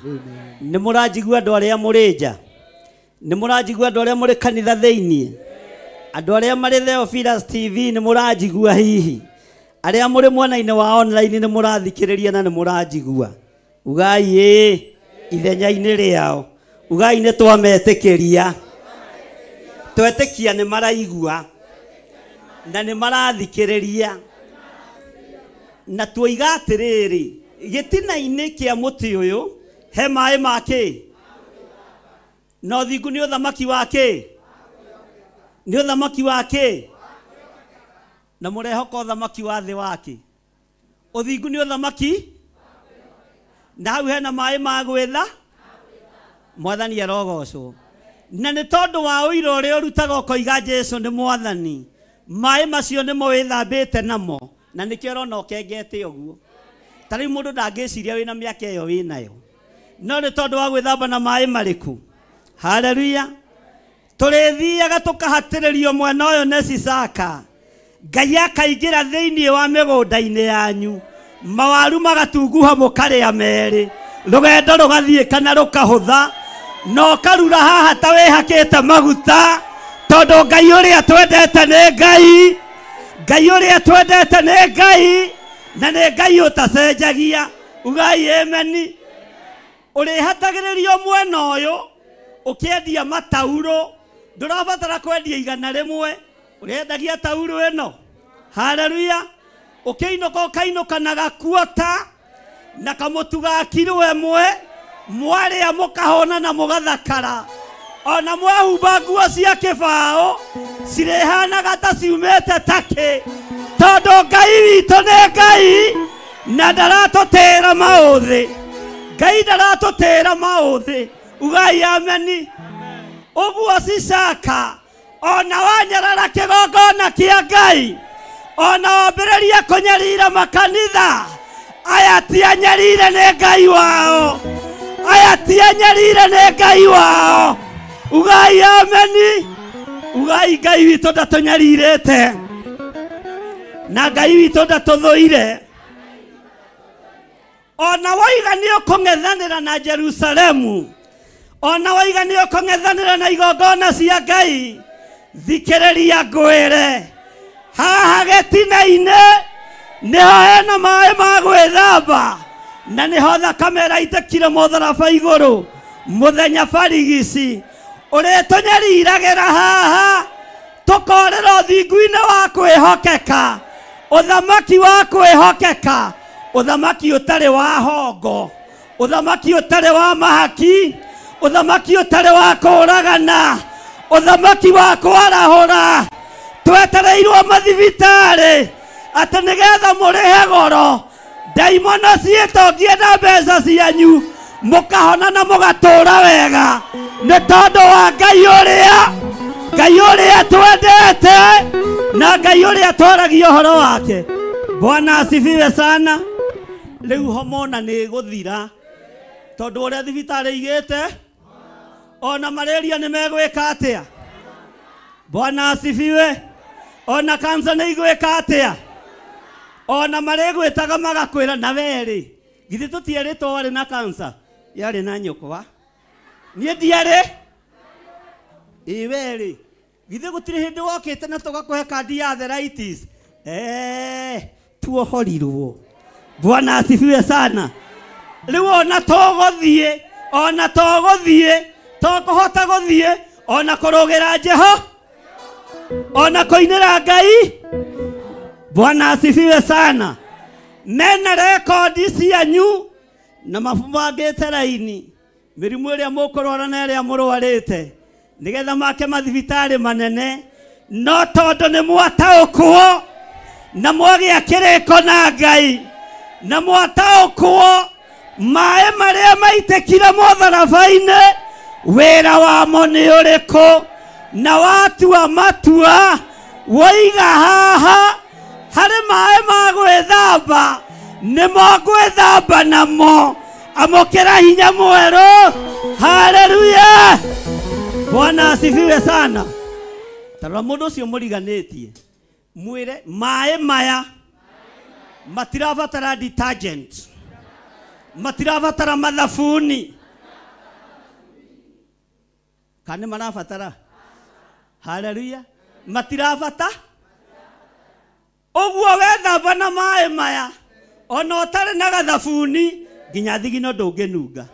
Nĩ mũranjigua andũ arĩa mũrĩ nja? Nĩ mũranjigua andũ arĩa mũrĩ kanitha thĩinĩ? Andũ arĩa marĩ Theophilus TV nĩ mũranjigua hihi? Arĩa mũrĩ mwena-inĩ wa online nĩ mũrathikĩrĩria na nĩ mũranjigua? Ugai ĩĩ ithenya-inĩ rĩao. Ugai nĩ twametĩkĩria. Twetĩkia nĩ maraigua na nĩ marathikĩrĩria. Na tuoiga atĩrĩrĩ, gĩtina-inĩ kĩa mũtĩ ũyũ he maĩ ma kĩ? Na ũthingu nĩ ũthamaki wa kĩ? Nĩ ũthamaki wa kĩ? Na mũrehoka ũthamaki wa thĩ wa kĩ? Ũthingu nĩ ũthamaki? Na hau hena maĩ ma gwĩtha? Mwathani arogocwo. Na nĩ tondũ wa ũira ũrĩa ũrutaga ũkoiga Jesũ nĩ mwathani, maĩ macio nĩmo wĩthambĩte namo, na nĩkĩo ũrona ũkengete ũguo. Ta rĩu mũndũ ndangĩciria wĩna mĩaka ĩyo wĩnayo, no nĩ tondũ wa gwĩthamba na maĩ marĩkũ? Haleluya. Tũrĩthiaga tũkahatĩrĩrio mwena ũyũ nĩ Sisaka. Ngai akaingĩra thĩinĩ wa mĩgũnda-inĩ yanyu, mawaru magatunguha mũkarĩa merĩ, rũgendo rũgathiĩ kana rũkahũtha, na ũkarura haha ta wĩhakĩte maguta, tondũ Ngai ũrĩa twendete nĩ Ngai. Ngai ũrĩa twendete nĩ Ngai, na nĩ Ngai ũtacenjagia. Ugai ameni. Ũrĩhatagĩrĩrio mwena ũyũ ũkĩendia mataurũ, ndũrabatara kwendia 100, ũrendagia taurũ ĩno. Haleluya. Ũkĩinũka ũkainũka na gakuota na kamũtu ga kiro 1, mwarĩa mũkahona na mũgathakara. Ona mwahumba nguo cia kĩbaũ cirĩhanaga ta ciumĩte takĩ, tondũ Ngai witũ nĩ Ngai na ndaratũtĩĩra maũthĩ. Ngai ndaratũtĩĩra maũthĩ. Ugai ameni. Ũguo Sisaka ona wanyarara kĩgongona kĩa Ngai, ona wambĩrĩria kũnyarira makanitha, aya ti anyarire nĩ Ngai wao, aya ti anyarire nĩ Ngai wao. Ugai ameni. Ugai Ngai witũ ndatũnyarirĩte, na Ngai witũ ndatũthũire. Ona waiga nĩ ũkũng'ethanĩra na Jerusalemu, ona waiga nĩ ũkũng'ethanĩra na igongona cia Ngai, thikĩrĩria ngwĩre, haha gĩtina-inĩ nĩho hena maĩ ma gwĩthamba, na nĩho thakame ĩraitĩkire mũtharaba igũrũ mũthenya barigici. Ũrĩtũnyariragĩra haha tũkorĩra ũthingu-inĩ wa kwĩhokeka, ũthamaki wa kwĩhokeka, ũthamaki ũtarĩ wa hongo, ũthamaki ũtarĩ wa mahaki, ũthamaki ũtarĩ wa kũũragana, ũthamaki wa kwarahũra. Twetereirwo mathibitarĩ atĩ nĩgetha mũrĩhe goro. Ndaimono ciĩtongie na mbeca cianyu, mũkahona na mũgatũra wega nĩ tondũ wa Ngai ũrĩa, Ngai ũrĩa twendete na Ngai ũrĩa twaragia ũhoro wake. Bwana asifiwe sana. Rĩu homona nĩ ĩgũthira tondũ ũrĩa thibitarĩ igĩte ona malaria nĩ megwĩka atĩa. Bwana asifiwe. Ona kansa nĩ igwĩka atĩa. Ona marĩgwĩtaga magakwĩra na werĩ githĩ tũtierĩtwo warĩ na kansa yarĩ na nyũkwa niĩ ndiarĩ ĩ werĩ githĩ gũtirĩ hĩndĩ wokĩte na tũgakũhe kandi ya arthritis tuohorirwo. Bwana asifiwe sana. Rĩu ona tũgũthiĩ, ona tũgũthiĩ, tũkũhota gũthiĩ ona kũrũgĩra Jeho, ona kũinĩra Ngai. Bwana asifiwe sana. Mena rekodi cianyu na mabangĩte raini mĩrimũ ĩrĩa mũkũrwara na ĩrĩa mũrwarĩte nĩgetha make mathibitarĩ manene, no tondũ nĩ mwataũkwo na mwagĩa kĩrĩko na Ngai na mwataũkwo maĩ marĩa maitĩkire mũtharaba-inĩ wĩra wamo nĩ ũrĩkũ, na watua matua woiga haha harĩ maĩ ma gwĩthamba nĩmo ngwĩthamba namo. Amũkĩra hinya mwerũ. Haleluya. Bwana asifiwe sana. Tarora mũndũ ũcio mũriganĩtie mwĩre maĩ maya matirabatara detergent, matirabatara mathabuni, kana nĩ marabatara? Haleluya. Matirabata ũguo wethamba na maĩ maya ona ũtarĩ na gathabuni nginya thigino ndũngĩnunga.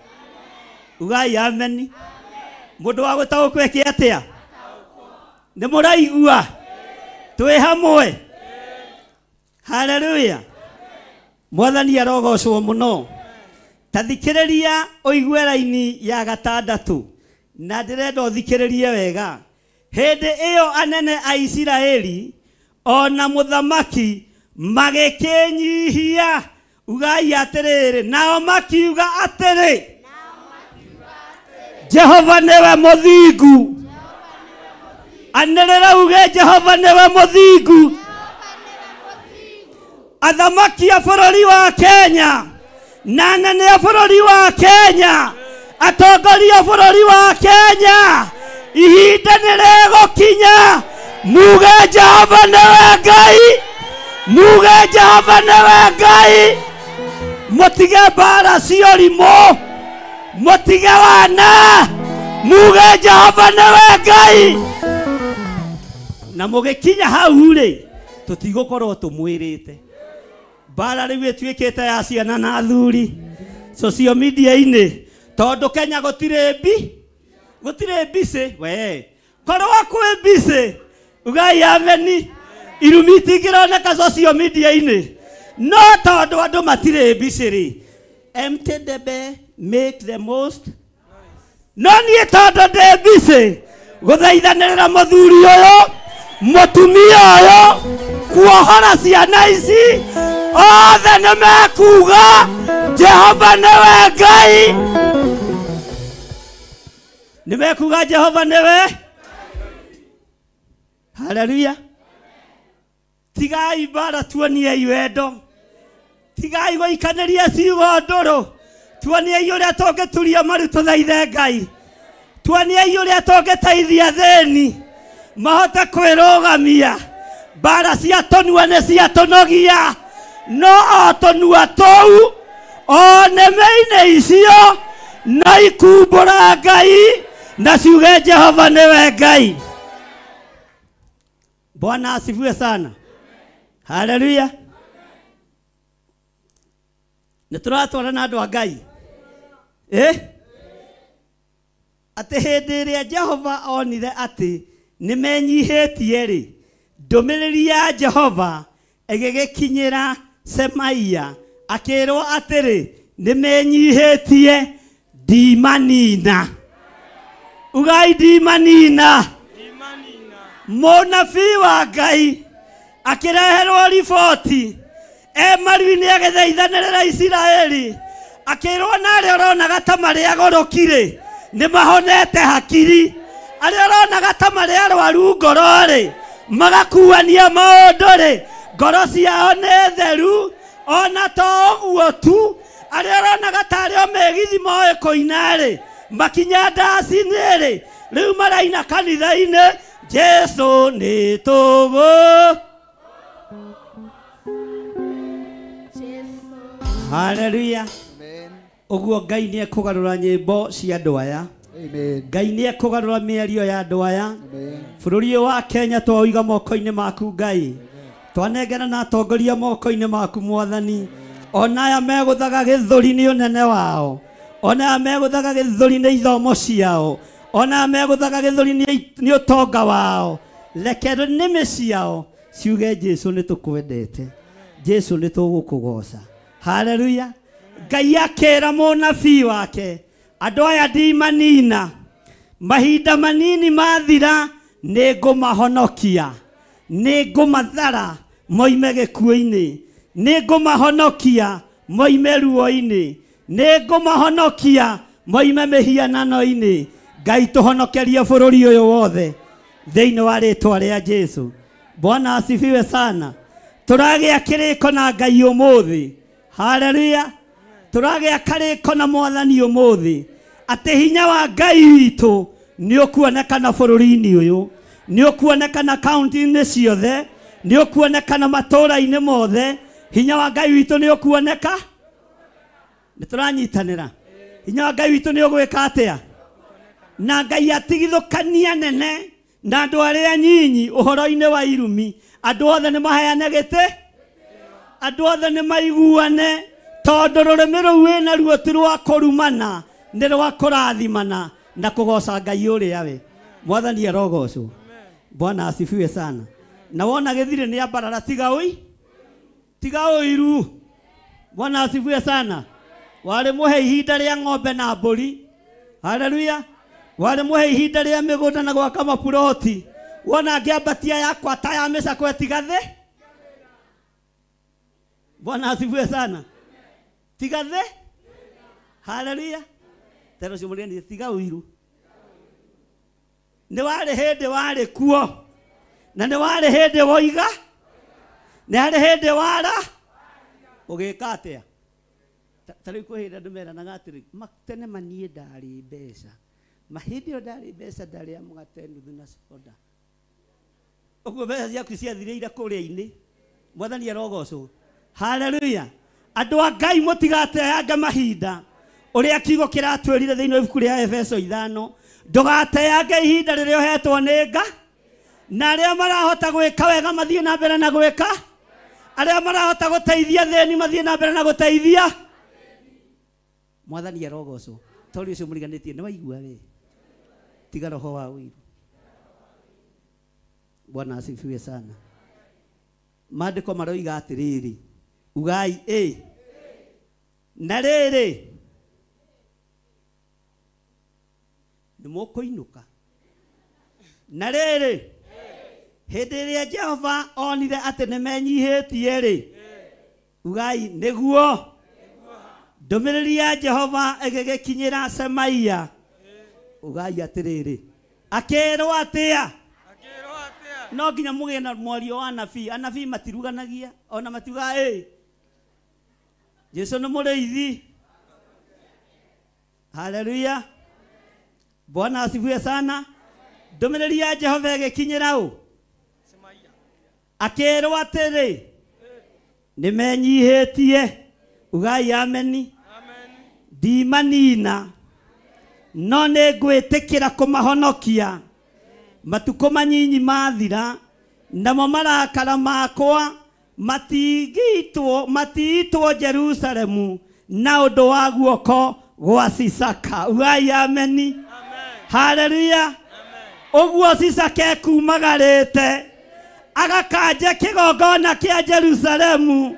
Ugai ameni. Mũndũ wa gũtaũkwo eke atĩa? Nĩ mũraigua? Twĩ hamwe. Haleluya. Mwathani arogocwo mũno. Ta thikĩrĩria ũigue raini ya gatandatũ na ndĩrenda ũthikĩrĩrie wega. Hĩndĩ ĩyo anene a Isiraeli ona mũthamaki magĩkĩnyihia. Ugai atĩrĩrĩ, nao makiuga atĩrĩ, Jehova nĩwe mũthingu. Anĩrĩra uge Jehova nĩwe mũthingu. Athamaki a bũrũri wa Kenya na anene a bũrũri wa Kenya, atongoria a bũrũri wa Kenya, ihinda nĩ rĩgũkinya muge Jehova nĩwe Ngai, muge Jehova nĩwe Ngai. Mũtige mbara cia ũrimũ, mũtige wana, muge Jehova nĩwe Ngai. Na mũgĩkinya hau rĩ, tũtigũkorwo tũmwĩrĩte. Mbara rĩu ĩtuĩkĩte ya ciana na athuri social media-inĩ, tondũ Kenya gũtirĩ mbi, gũtirĩ mbicĩ. We korwo kwĩ mbicĩ, ugai ameni, irumi itingĩroneka social media-inĩ, no tondũ andũ matirĩ mbicĩ rĩ, empty debe make the most. No niĩ tondũ ndĩ mbicĩ gũthaithanĩrĩra mũthuri ũyũ, mũtumia ũyũ, kuohora ciana ici othe nĩ mekuga Jehova nĩwe Ngai. Nĩ mekuga Jehova nĩwe. Haleluya. Tigai mbara, tuoniei wendo. Tigai gũikanĩria ciugo ndũrũ. Tuoniei ũrĩa tũngĩturia maru tũthaithe Ngai. Tuoniei ũrĩa tũngĩteithia athĩni mahote kwĩrũgamia. Mbara cia tũnua nĩ cia tũnogia, no o tũnua tũu o nĩmĩ-inĩ icio no ikumbũra Ngai na ciuge Jehova nĩwe Ngai. Bwana asifiwe sana. Haleluya. Nĩ tũratwarana andũ a Ngai. Atĩ hĩndĩ ĩrĩa Jehova onire atĩ nĩmenyihĩtie rĩ, ndũmĩrĩri ya Jehova ĩgĩgĩkinyĩra Semaia akĩrwo atĩrĩ, nĩmenyihĩtie ndimanina. Ugai ndimanina. Mũnabii wa Ngai akĩreherwo riboti E maru-inĩ agĩthaithanĩrĩra Isiraeli akĩrwo na arĩa ũronaga ta marĩ agũrũki-rĩ nĩ mahonete hakiri, arĩa ũronaga ta marĩ arwaru ngoro-rĩ magakuania maũndũ-rĩ ngoro ciao nĩ theru. Ona to ũguo tu, arĩa ũronaga ta arĩ o megithi moĩ kũina-rĩ makinya ndaci-inĩ-rĩ rĩu maraina kanitha-inĩ Jesu nĩ tũgũ. Hallelujah. Ũguo Ngai nĩ ekũgarũra nyĩmbo cia andũ aya. Ngai nĩ ekũgarũra mĩario ya andũ aya. Bũrũri ũyũ wa Kenya twaũiga moko-inĩ maku Ngai, twanengera na atongoria moko-inĩ maku Mwathani. Ona aya megũthaga gĩthũri nĩ ũnene wao, ona aya megũthaga gĩthũri nĩ ithomo ciao, ona aya megũthaga gĩthũri nĩ ũtonga wao, reke nĩmĩ ciao ciuge Jesu nĩ tũkwendete, Jesu nĩ tũgũkũgoca. Hallelujah. Ngai akĩra mũnabii wake, andũ aya ndimanina, mahinda manini mathira nĩ ngũmahonokia, nĩ ngũmathara moime gĩkuũ-inĩ, nĩ ngũmahonokia moime ruo-inĩ, nĩ ngũmahonokia moime mĩhianano-inĩ. Ngai tũhonokerie bũrũri ũyũ wothe thĩinĩ wa rĩtwa rĩa Jesu. Bwana asifiwe sana. Tũragĩa kĩrĩko na Ngai ũmũthĩ. Hallelujah. Tũragĩa karĩko na Mwathani ũmũthĩ atĩ hinya wa Ngai witũ nĩ ũkuonekana bũrũri-inĩ ũyũ, nĩ ũkuonekana kaunti-inĩ ciothe, nĩ ũkuonekana matũũra-inĩ mothe. Hinya wa Ngai witũ nĩ ũkuoneka. Nĩ tũranyitanĩra. Hinya wa Ngai witũ nĩ ũgwĩka atĩa? Na Ngai atigithũkania nene na andũ arĩa nyinyi ũhoro-inĩ wa irumi. Andũ othe nĩ maheane gĩtĩ, andũ othe nĩ maiguane, tondũ rũrĩmĩ rũu wĩna ruo ti rwa kũrumana, nĩ rwa kũrathimana na kũgoca Ngai ũrĩa we. Mwathani arogocwo. Bwana asifiwe sana. Na wona gĩthirĩ nĩ ambarara, tiga ũi, tiga ũiru. Bwana asifiwe sana. Warĩ mũhe ihinda rĩa ng'ombe na mbũri. Hallelujah. Warĩ mũhe ihinda rĩa mĩgũnda na gwaka mapuroti. Wona ngĩambatia yakwa ta ya mĩcakwe tiga thĩ. Bwana asifiwe sana. Tiga thĩ. Hallelujah. Tero ũcio mũrĩani tiga ũiru. Nĩ warĩ hĩndĩ warĩ kuo, na nĩ warĩ hĩndĩ woiga, nĩ harĩ hĩndĩ wara ũgĩka atĩa? Ta rĩu kwĩ hĩndĩ andũ meranaga atĩrĩ, tene maniĩ ndarĩ mbeca, ma hĩndĩ ĩyo ndarĩ mbeca ndarĩa mũgate nuthu na soda. Ũguo mbeca ciaku ciathirĩire kũrĩa-inĩ. Mwathani arogocwo. Hallelujah. Andũ a Ngai mũtigateange mahinda. Ũrĩa kiugo kĩratwĩrire thĩinĩ wa ibuku rĩa Efeso 5, ndũgateange ihinda rĩrĩa ũhetwo nĩ Nga, na arĩa marahota gwĩka wega mathiĩ na mbere na gwĩka, arĩa marahota gũteithia thĩni mathiĩ na mbere na gũteithia. Mwathani arogocwo. Tondũ ũcio mũriganĩtie nĩ waigua we, tiga roho wa ũiru. Bwana asifiwe sana. Maandĩko maroiga atĩrĩrĩ, ugai ĩ na rĩrĩ nĩ mũkũinũka. Na rĩrĩ hĩndĩ ĩrĩa Jehova onire atĩ nĩ menyihĩtie rĩ, ugai nĩguo ndũmĩrĩri ya Jehova ĩgĩgĩkinyĩra Semaia. Ugai atĩrĩrĩ, akĩrwo atĩa? No nginya mũgĩe na mwario wa anabii. Anabii matiruganagia ona matiugaga ĩ Jesu nĩ mũrĩithi. Hallelujah. Bwana asifiwe sana. Ndũmĩrĩri ya Jehova ĩgĩkinyĩra ũ? Akĩrwo atĩrĩ nĩ menyihĩtie. Ugai ameni. Ndimanina, no nĩ ngwĩtĩkĩra kũmahonokia. Matukũ manyinyi mathira, namo marakara makwa matiitwo Jerusalemu na ũndũ wa guoko gwa Sisaka. Ugai ameni. Hallelujah. Ũguo Sisaka ekumagarĩte agakanja kĩgongona kĩa Jerusalemu.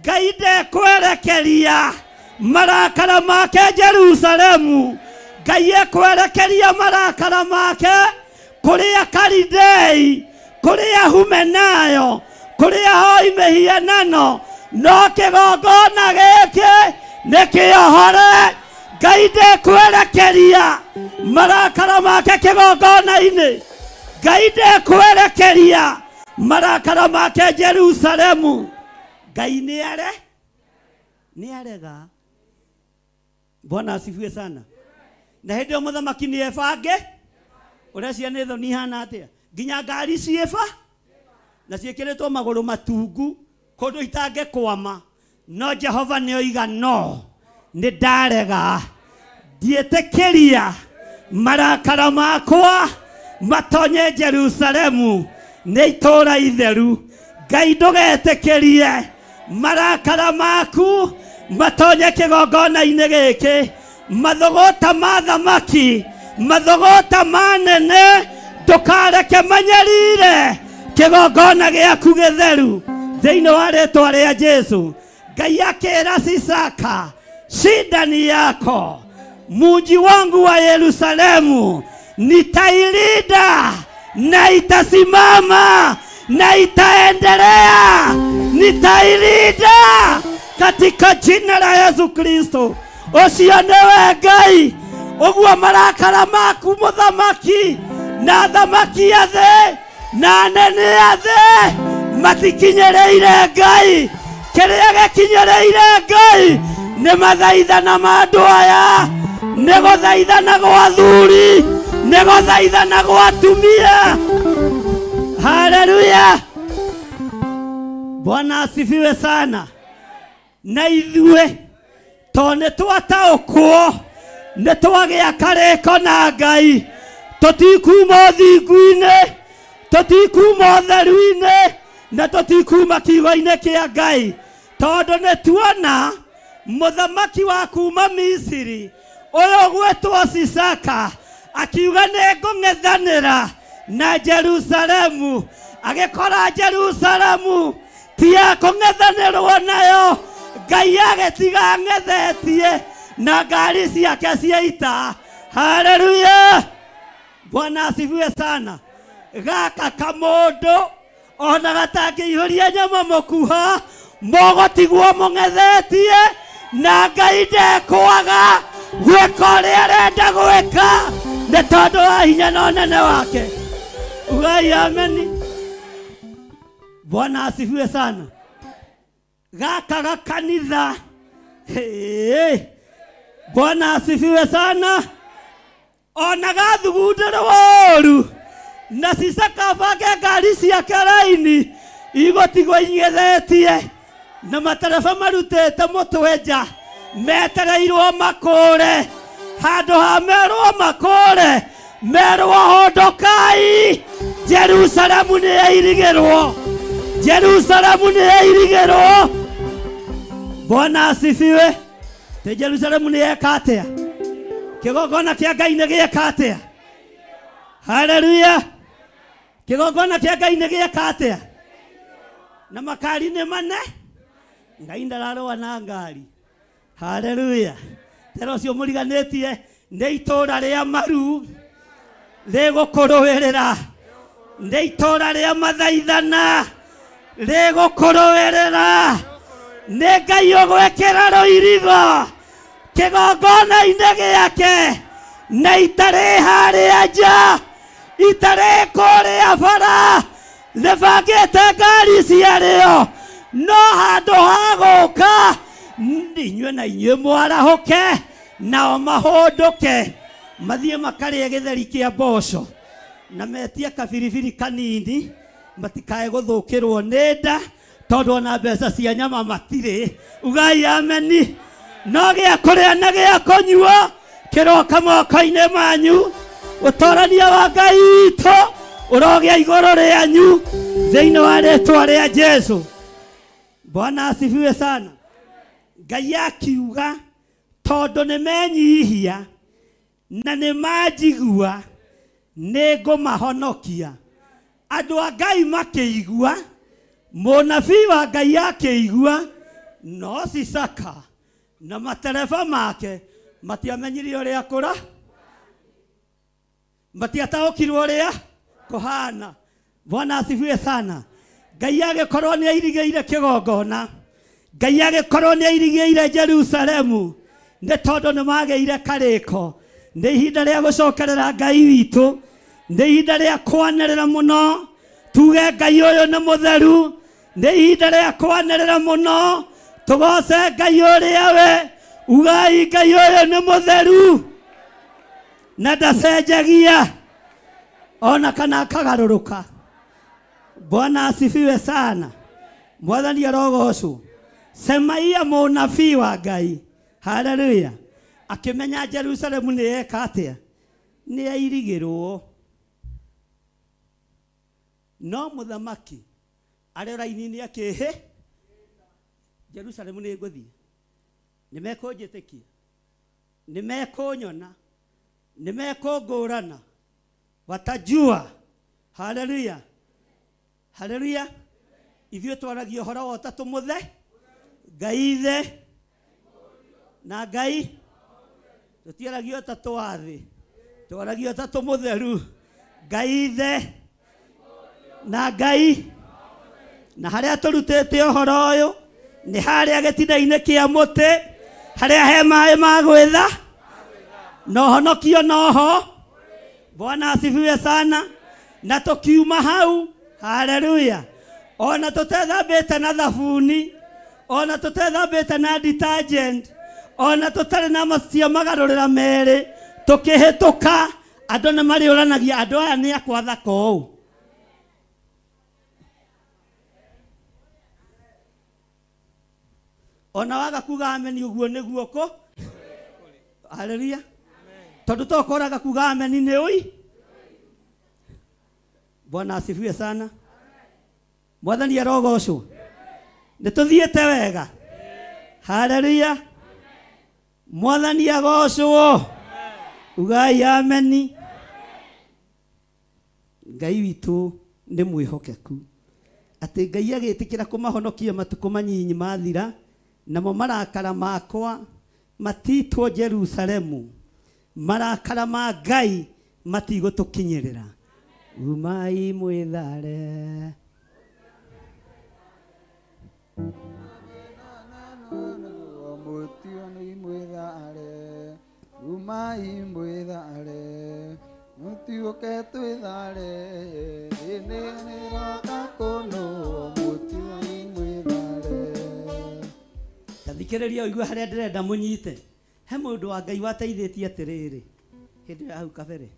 Ngai ndekwerekeria marakara make Jerusalemu. Ngai ekwerekeria marakara make kũrĩ Akalidei, kũrĩ Ahumenayo, kũrĩ ahoi mĩhianano, No kĩgongona gĩkĩ nĩ kĩohore. Ngai ndekwerekeria marakara make kĩgongona-inĩ. Ngai ndekwerekeria marakara make Jerusalemu. Ngai nĩ arega. Bwana asifiwe sana. Na hĩndĩ ĩyo mũthamaki nĩ ebange ũrĩa ciana thoni ihana atĩa, nginya ngari ciĩba na ciĩkĩrĩtwo magũrũ matungu kũndũ itangĩkwama. No Jehova nĩ oiga no, nĩ ndarega, ndiĩtĩkĩria marakara makwa matonye Jerusalemu, nĩ itũũra itheru. Ngai ndũgetĩkĩrie marakara maku matonye kĩgongona-inĩ gĩkĩ. Mathogota ma thamaki, mathogota manene, ndũkareke manyarire kĩgongona gĩaku gĩtheru thĩinĩ wa rĩtwa rĩa Jesu. Ngai akĩra Sisaka, shida ni yako, muji wangu wa Yerusalemu nitailinda na itasimama na itaendelea, nitailinda katika jina la Yesu Kristo. Ũcio nĩwe Ngai ũguo marakara maku mũthamaki na thamaki a thĩ na anene a thĩ matikinyĩrĩire Ngai. Kĩrĩa gĩkinyĩrĩire Ngai nĩ mathaithana ma andũ aya, nĩ gũthaithana gwa athuri, nĩ gũthaithana gwa atumia. Haleluya, Bwana asifiwe sana. Na ithuĩ to nĩ twataũkwo, nĩ twagĩa karĩko na Ngai, tũtikuma ũthingu-inĩ, tũtikuma ũtheru-inĩ, na tũtikuma kiugo-inĩ kĩa Ngai, tondũ nĩ tuona mũthamaki wa kuma Misiri ũyũ ũgwĩtwo Sisaka akiuga nĩ ngũng'ethanĩra na Jerusalemu. Agĩkora Jerusalemu ti ya kũng'ethanĩrwo nayo, Ngai agĩtiga ang'ethetie na ngari ciake cia ita. Haleluya, Bwana asifiwe sana. Gaka kamũndũ ona gatangĩihũria nyama mũkuha, mũgũtigwo mũng'ethetie na Ngai ndekwaga gwĩka ũrĩa arenda gwĩka nĩ tondũ wa hinya na ũnene wake. Ugai ameni. Bwana asifiwe sana. Gaka gakanitha. Hey, Bwana asifiwe sana. Ona gathugundĩrwo ũru na Sisaka bange ngari ciake raini igũtigwo ing'ethetie na matereba marutĩte mũtwe nja metereirwo makũre. Handũ ha merwo makũre, merwo hondokai. Jerusalemu nĩ yairigĩrwo, Jerusalemu nĩ yairigĩrwo. Bwana asifiwe. Te Jerusalemu nĩ yeka atĩa? Kĩgongona kĩa Ngai nĩ gĩeka atĩa? Haleluya. Kĩgongona kĩa Ngai nĩ gĩeka atĩa? Na makari nĩ mane. Ngai ndararũa na ngari. Haleluya. Tera ũcio mũriganĩtie nĩ itũũra rĩa maru rĩgũkũrũĩrĩra, nĩ itũũra rĩa mathaithana rĩgũkũrũĩrĩra, nĩ Ngai ũgwĩkĩra rũirigo kĩgongona-inĩ gĩake, na itarĩ harĩa nja, itarĩ kũrĩa bara, rĩbangĩte ngari ciarĩo, no handũ ha gũka inyuĩ na inyuĩ mwarahũke nao mahũndũke mathiĩ makarĩe gĩtheri kĩa mboco na metie kabiribiri kanini, matikae gũthũkĩrwo nĩ nda tondũ ona mbeca cia nyama matirĩ. Ugai ameni. No gĩa kũrĩa na gĩa kũnyua kĩroka moko-inĩ manyu. Ũtorania wa Ngai witũ ũrogĩa igũrũ rĩanyu thĩinĩ wa rĩtwa rĩa Jesu. Bwana asifiwe sana. Ngai akiuga tondũ nĩ menyihia na nĩ manjigua nĩ ngũmahonokia. Andũ a Ngai makĩigua, mũnabii wa Ngai akĩigua, no Sisaka na matereba make matiamenyire ũrĩa kũra, matiataũkirwo ũrĩa kũhana. Bwana asifiwe sana. Ngai agĩkorwo nĩ airigĩire kĩgongona, Ngai agĩkorwo nĩ airigĩire Jerusalemu nĩ tondũ nĩ magĩire karĩko. Nĩ ihinda rĩa gũcokerera Ngai witũ, nĩ ihinda rĩa kwanĩrĩra mũno tuge Ngai ũyũ nĩ mũtheru. Nĩ ihinda rĩa kwanĩrĩra mũno tũgoce Ngai ũrĩa we ugai Ngai ũyũ nĩ mũtheru na ndacenjagia ona kana akagarũrũka. Bwana asifiwe sana. Mwathani arogocwo. Semaia mũnabii wa Ngai, haleluya, akĩmenya Jerusalemu nĩ yeka atĩa, nĩ yairigĩrwo. No mũthamaki arĩ raini-inĩ akĩhĩ Jerusalemu nĩ ngũthiĩ, nĩ mekũnjĩtĩkia, nĩ mekũnyona, nĩ mekũngũrana, watajua. Haleluya, haleluya. Ithuĩ twaragia ũhoro wa ũtatũ mũthe, Ngai ithe na Ngai. Tũtiaragia ũtatũ wa thĩ, twaragia ũtatũ mũtheru, Ngai ithe na Ngai. Na harĩa tũrutĩte ũhoro ũyũ nĩ harĩa gĩtina-inĩ kĩa mũtĩ, harĩa he maĩ ma gwĩtha na ũhonokio noho. Bwana asifiwe sana. Na tũkiuma hau, haleluya, ona tũtethambĩte na thabuni, ona tũtethambĩte na detergent, ona tũtarĩ na macio magarũrĩra merĩ, tũkĩhĩtũka andũ nĩ marĩũranagia andũ aya nĩ akwa thaka ũũ. Ona waga kuga ameni ũguo nĩguo kũ. Haleluya. Tondũ tokoraga kuga ameni nĩ ũi. Bwana asifiwe sana. Mwathani arogocwo. Nĩ tũthiĩte wega. Haleluya. Mwathani agocwo. Ugai ameni. Ngai witũ nĩ mwĩhokeku, atĩ Ngai agĩtĩkĩra kũmahonokia matukũ manyinyi mathira, namo marakara makwa matitwo Jerusalemu, marakara ma Ngai matigũtũkinyĩrĩra. Umai mwĩthare. Umai mwĩthare, mũtiũke twĩthare, thĩ nĩroka kũnũ, mũtiũi mwĩthare. Tathikĩrĩria ũigue harĩa ndĩrenda mũnyite. He mũndũ wa Ngai wateithĩtie atĩrĩrĩ, hĩndĩ ya hau kabere,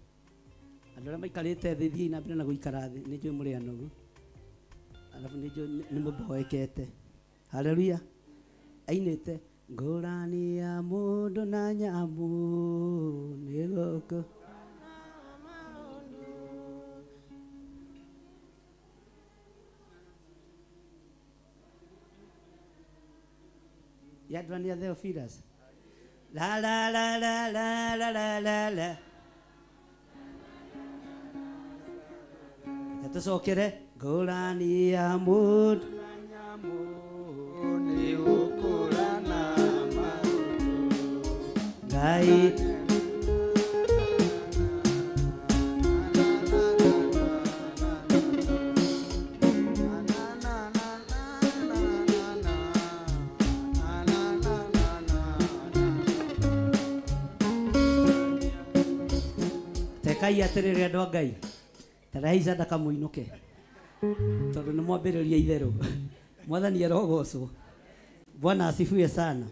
andũ arĩa maikarĩte thĩ, thiĩi na mbere na gũikara thĩ, nĩ njũĩ mũrĩ anogu, alafu nĩ njũĩ nĩ mũboekete. Haleluya. Ainĩte ngũrani ya mũndũ na nyamũ nĩ gũkũ. Yadrania Theophilus. La la la la la la la la la. Tũcokere ngũrani ya mũndũ na nyamũ nĩ gũkũrana maũndũ. Ngai tekai atĩrĩrĩ andũ a Ngai, tarehei sadaka mũinũke, tondũ nĩ mwambĩrĩria itherũ. Mwathani arogocwo. Bwana asifiwe sana.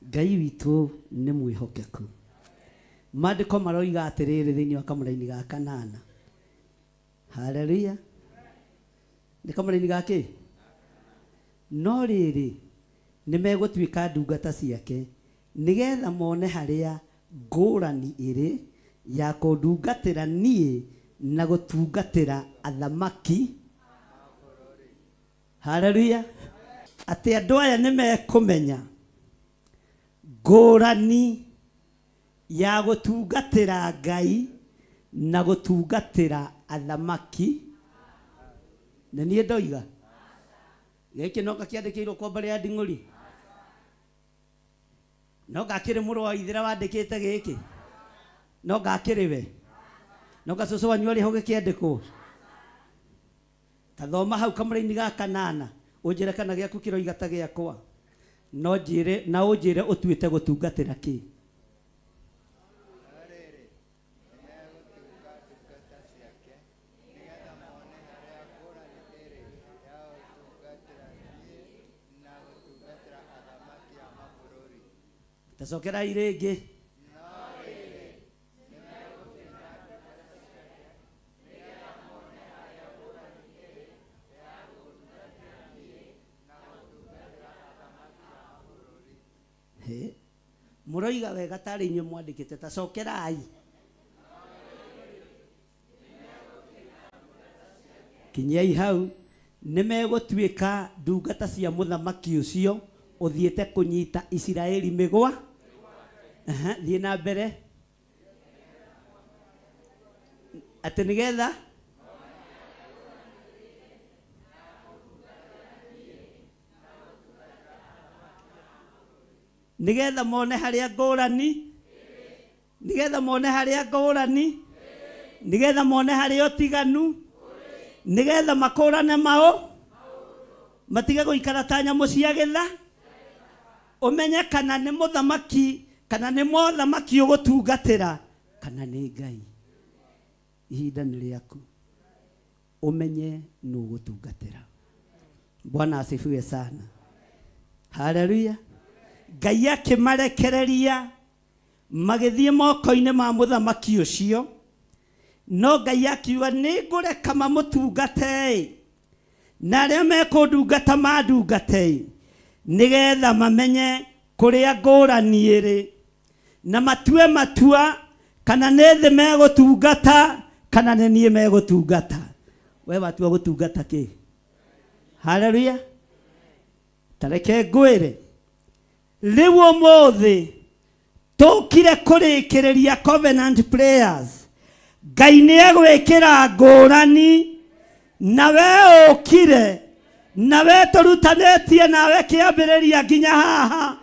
Ngai witũ nĩ mwĩhokeku. Maandĩko maroiga atĩrĩrĩ thĩinĩ wa kamũraini ga kanana. Haleluya. Nĩ kamũraini ga kĩ? No rĩrĩ, nĩ megũtuĩka ndungata ciake, nĩgetha mone harĩa ngũrani ĩrĩ ya kũndungatĩra niĩ na gũtungatĩra athamaki. Haleluya. Atĩ andũ aya nĩ mekũmenya ngũrani ya gũtungatĩra Ngai na gũtungatĩra athamaki. Na niĩ ndoiga gĩkĩ no gakĩandĩkĩirwo kwa mbarĩ ya Nding'ũri, no gakĩrĩ mũrũ wa ithira wandĩkĩte gĩkĩ, no gakĩrĩ we, no gacũcũ wanyu arĩ ho gĩkĩandĩkwo. Ta thoma hau kamũraini ga kanana Ũnjĩre kana gĩaku kĩroiga ta gĩakwa. No njĩre na ũnjĩre ũtuĩte gũtungatĩra kĩ. Tacokera irĩngĩ. Mũroiga wega tarĩ inyuĩ mwandĩkĩte tacokerai. Kinyai hau nĩmegũtuĩka ndungata cia mũthamaki ũcio ũthiĩte kũnyita Isiraeli mĩgwa. Thiĩ na mbere atĩ nĩgetha nĩgetha mone harĩa ngũrani, nĩgetha mone harĩa ngũrani, nĩgetha mone harĩa ũtiganu, nĩgetha makũrane mao matige gũikara ta nyamũ cia gĩtha. Ũmenye kana nĩ mũthamaki kana nĩ mothamaki ũgũtungatĩra kana nĩ Ngai. Ihinda nĩ rĩaku ũmenye nũ ũgũtungatĩra. Bwana asifiwe sana. Haleluya. Ngai akĩmarekereria magĩthiĩ moko-inĩ ma mũthamaki ũcio. No Ngai akiuga nĩngũreka mamũtungate na arĩa mekũndungata mandungate nĩgetha mamenye kũrĩa ngũrani ĩrĩ na matue matua kana nĩ thĩ megũtungata kana nĩ niĩ megũtungata. We watua gũtungata kĩ? Haleluya. Tareke ngwĩre rĩu ũmũthĩ tũkire kũrĩkĩrĩria covenant prayers. Ngai nĩegwĩkĩra ngũrani na we ũkire na we tũrutanĩtie nawe kĩambĩrĩria nginya haha.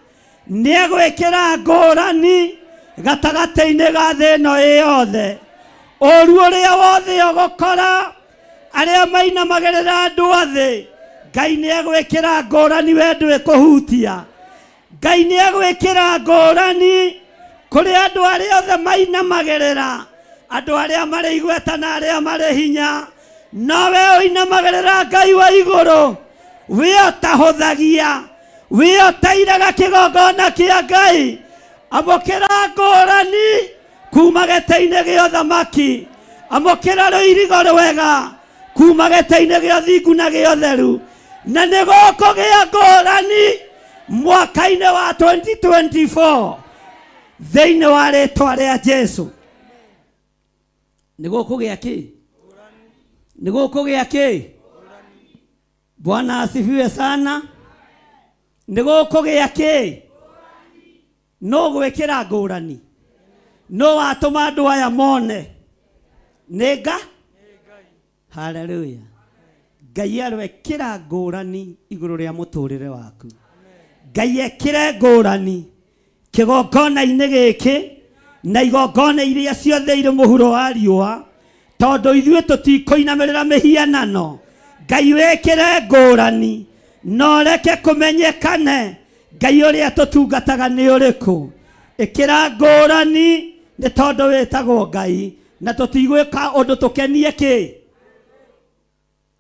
Nĩegwĩkĩra ngũrani gatagatĩ-inĩ ga thĩ ĩno ĩ yothe. Ũru ũrĩa wothe ũgũkora arĩa mainamagĩrĩra andũ a thĩ, Ngai nĩegwĩkĩra ngũrani we ndwĩkũhutia. Ngai nĩegwĩkĩra ngũrani kũrĩ andũ arĩa othe mainamagĩrĩra, andũ arĩa marĩ igweta na arĩa marĩ hinya. No we ũinamagĩrĩra Ngai wa igũrũ, we ũtahũthagia, we ũtairaga kĩgongona kĩa Ngai. Amũkĩra ngũrani kuma gĩtĩ-inĩ gĩa ũthamaki, amũkĩra rũirigo rwega kuma gĩtĩ-inĩ gĩa ũthingu na gĩa ũtheru. Na nĩgũkũgĩa ngũrani mwaka-inĩ wa 2024 thĩinĩ wa rĩtwa rĩa Jesu. Nĩgũkũgĩa kĩ? Nĩgũkũgĩa kĩ? Bwana asifiwe sana. Nĩgũkũgĩa kĩ? No gwĩkĩra ngũrani. No watũma andũ aya mone nĩ Nga. Haleluya. Ngai arwekĩra ngũrani igũrũ rĩa mũtũrĩre waku. Ngai ekĩre ngũrani kĩgongona-inĩ gĩkĩ na igongona iria ciothe irĩ mũhuro wa riũa, tondũ ithuĩ tũtikũinamĩrĩra mĩhianano. Ngai wĩkĩre ngũrani na ũreke kũmenyekane Ngai ũrĩa tũtungataga nĩ ũrĩkũ. Ĩkĩra ngũrani nĩ tondũ wĩtagwo Ngai, na tũtigwĩka ũndũ tũkenie kĩ?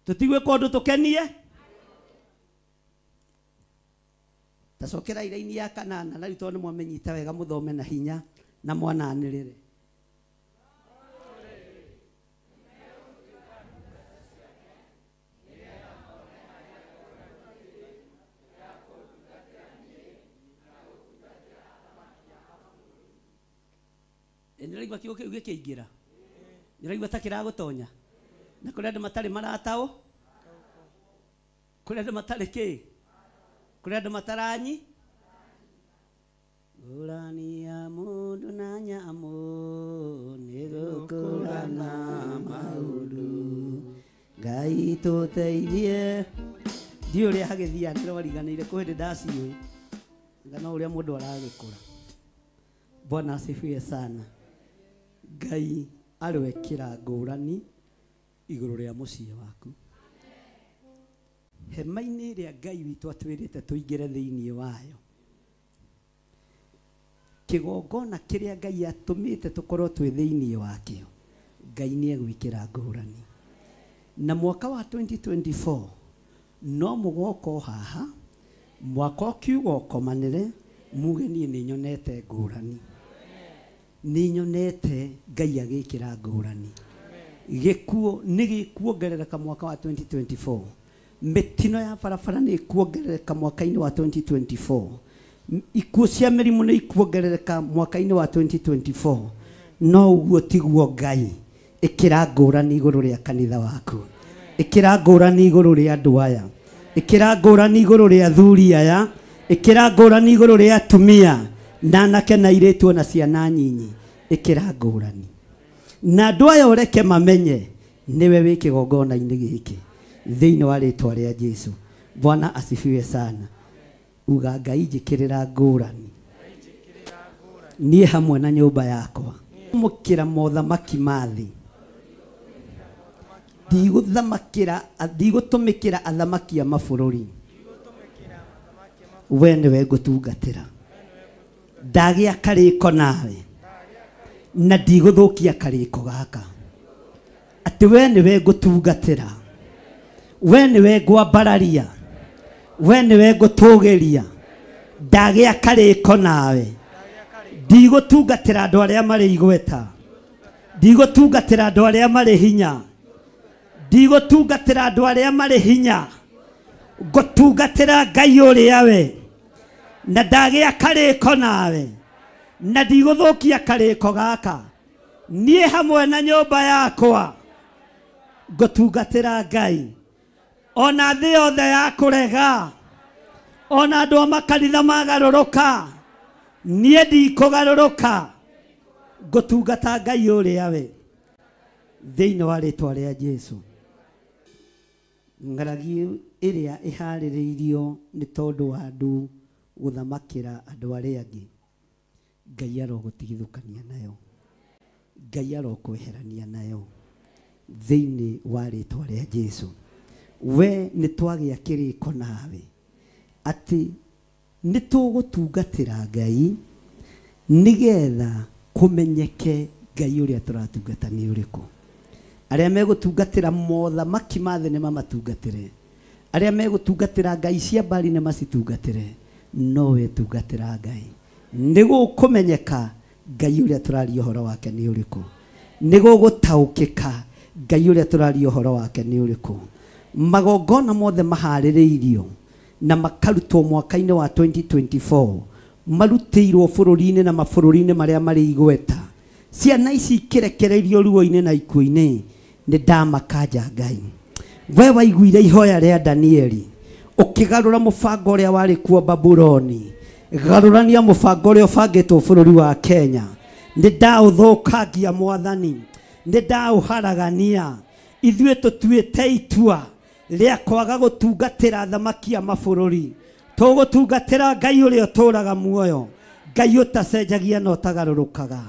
Tũtigwĩka ũndũ tũkenie. Tacokera iraini ya kanana na rĩu tondũ nĩmwamenyita wega mũthome na hinya na mwananĩrĩre. Nĩũraigua kiugo kĩu gĩkĩingĩra? Nĩũraigua ta kĩragũtonya? Na kũrĩ andũ matarĩ marataũ, kũrĩ andũ matarĩ kĩ, kũrĩ andũ mataranyi. Ngũrani ya mũndũ na nyamũ nĩ gũkũrana maũndũ. Ngai tũteithie. Ndiũĩ ũrĩa hagĩthiaga, nĩrwariganĩire kwĩ hĩndĩ ndaciũĩ nga no ũrĩa mũndũ aragĩkũra. Bwana asifiwe sana. Ngai arwekĩra ngũrani igũrũ rĩa mũciĩ waku. Hema-inĩ ĩrĩa Ngai witũ atwĩrĩte tũingĩre thĩinĩ wayo. Kĩgongona kĩrĩa Ngai atũmĩte tũkorwo twĩ thĩinĩ wakĩo, Ngai nĩ egwĩkĩra ngũrani. Na mwaka wa 2024 no mũgoka o haha, mwaka ũkiuga ũkomanĩre, muge niĩ nĩ nyonete ngũrani. Nĩ nyonete Ngai agĩkĩra ngũrani. Gĩkuũ nĩ gĩkuongerereka mwaka wa 2024. Mĩtino ya barabara nĩ ĩkuongerereka mwaka-inĩ wa 2024. Ikuũ cia mĩrimũ nĩ ikuongerereka mwaka-inĩ wa 2024. No ũguo tiguo Ngai. Ĩkĩra ngũrani igũrũ rĩa kanitha waku. Ĩkĩra ngũrani igũrũ rĩa andũ aya. Ĩkĩra ngũrani igũrũ rĩa athuri aya. Ĩkĩra ngũrani igũrũ rĩa atumia na anake na airĩtu ona ciana nyinyi. Ĩkĩra ngũrani. Na andũ aya ũreke mamenye nĩwe wĩ kĩgongona-inĩ gĩkĩ thĩinĩ wa rĩtwa rĩa Jesu. Bwana asifiwe sana. Uga Ngai njĩkĩrĩra ngũrani niĩ hamwe na nyũmba yakwa. Mũkĩra mothamaki ma thĩ. Ndigũthamakĩra, ndigũtũmĩkĩra athamaki a mabũrũri. We nĩwe ngũtungatĩra. Ndagĩa karĩko nawe na ndigũthũkia karĩko gaka. Atĩ we nĩwe ngũtungatĩra, we nĩwe ngwambararia, we nĩwe ngũtũgĩria. Ndagĩa karĩko nawe. Ndigũtungatĩra andũ arĩa marĩ igweta. Ndigũtungatĩra andũ arĩa marĩ hinya. Ndigũtungatĩra andũ arĩa marĩ hinya. Ngũtungatĩra Ngai ũrĩa we. Na ndagĩa karĩko nawe. Na ndigũthũkia karĩko gaka. Niĩ hamwe na nyũmba yakwa ngũtungatĩra Ngai. Ona thĩ yothe ya kũrega, ona andũ a makanitha magarũrũka, niĩ ndikũgarũrũka. Ngũtungata Ngai ũrĩa we thĩinĩ wa rĩtwa rĩa Jesu. Ng'aragi ĩrĩa ĩharĩrĩirio nĩ tondũ wa andũ gũthamakĩra andũ arĩa angĩ, Ngai arogũtigithũkania nayo. Ngai arokweherania nayo thĩinĩ wa rĩtwa rĩa Jesu. We nĩ twagĩa kĩrĩko nawe atĩ nĩ tũgũtungatĩra Ngai nĩgetha kũmenyeke Ngai ũrĩa tũratungata nĩ ũrĩkũ. Arĩa megũtungatĩra mothamaki ma thĩ nĩ mamatungatĩre. Arĩa megũtungatĩra ngai cia mbari nĩ macitungatĩre. No we tungatĩra Ngai. Nĩ gũkũmenyeka Ngai ũrĩa tũraria ũhoro wake nĩ ũrĩkũ. Nĩ gũgũtaũkĩka Ngai ũrĩa tũraria ũhoro wake nĩ ũrĩkũ. Magongona mothe maharĩrĩirio na makarutwo mwaka-inĩ wa 2024 marutĩirwo bũrũri-inĩ na mabũrũri-inĩ marĩa marĩ igweta. Ciana ici ikĩrekereirio ruo-inĩ na ikuũ-inĩ, nĩ ndamakanja Ngai. We waiguire ihoya rĩa Danieli ũkĩgarũra mũbango ũrĩa warĩ kuo Babuloni. Garũrania mũbango ũrĩa ũbangĩtwo bũrũri wa Kenya. Nĩ ndaũthũkangia Mwathani, nĩ ndaũharagania. Ithuĩ tũtuĩte itua rĩa kwaga gũtungatĩra athamaki a mabũrũri. Tũgũtungatĩra Ngai ũrĩa ũtũũraga muoyo, Ngai ũtacenjagia na ũtagarũrũkaga.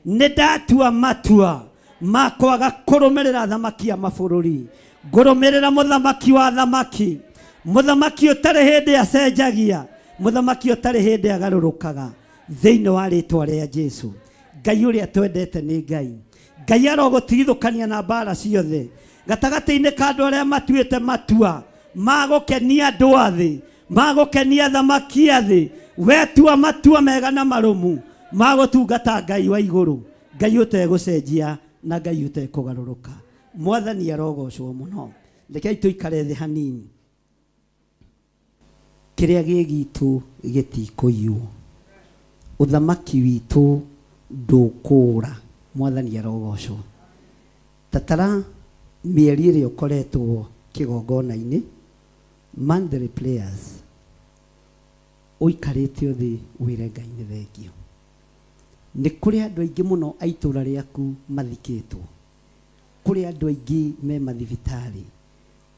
Nĩ ndatua matua ma kwaga kũrũmĩrĩra athamaki a mabũrũri. Ngũrũmĩrĩra mũthamaki wa athamaki, mũthamaki ũtarĩ hĩndĩ acenjagia, mũthamaki ũtarĩ hĩndĩ agarũrũkaga. Thĩinĩ wa rĩtwa rĩa Jesu. Ngai ũrĩa twendete nĩ Ngai. Ngai arogũtigithũkania na mbara ciothe gatagatĩ-inĩ ka andũ arĩa matuĩte matua ma gũkenia andũ a thĩ, ma gũkenia athamaki a thĩ. We tua matua mega na marũmu ma gũtungata Ngai wa igũrũ, Ngai ũtegũcenjia na Ngai ũtekũgarũrũka. Mwathani arogocwo mũno. Rekei tũikare thĩ hanini. Kĩrĩa gĩ gitũ gĩtikũiywo. Ũthamaki witũ ndũkũũra. Mwathani arogocwo. Tatara mĩeri ĩrĩa ũkoretwo kĩgongona-inĩ, monthly prayers, ũikarĩte thĩ wĩre Ngai nĩ thengio. Nĩ kũrĩ andũ aingĩ mũno a itũũra rĩaku mathikĩtwo. Kũrĩ andũ aingĩ me mathibitarĩ.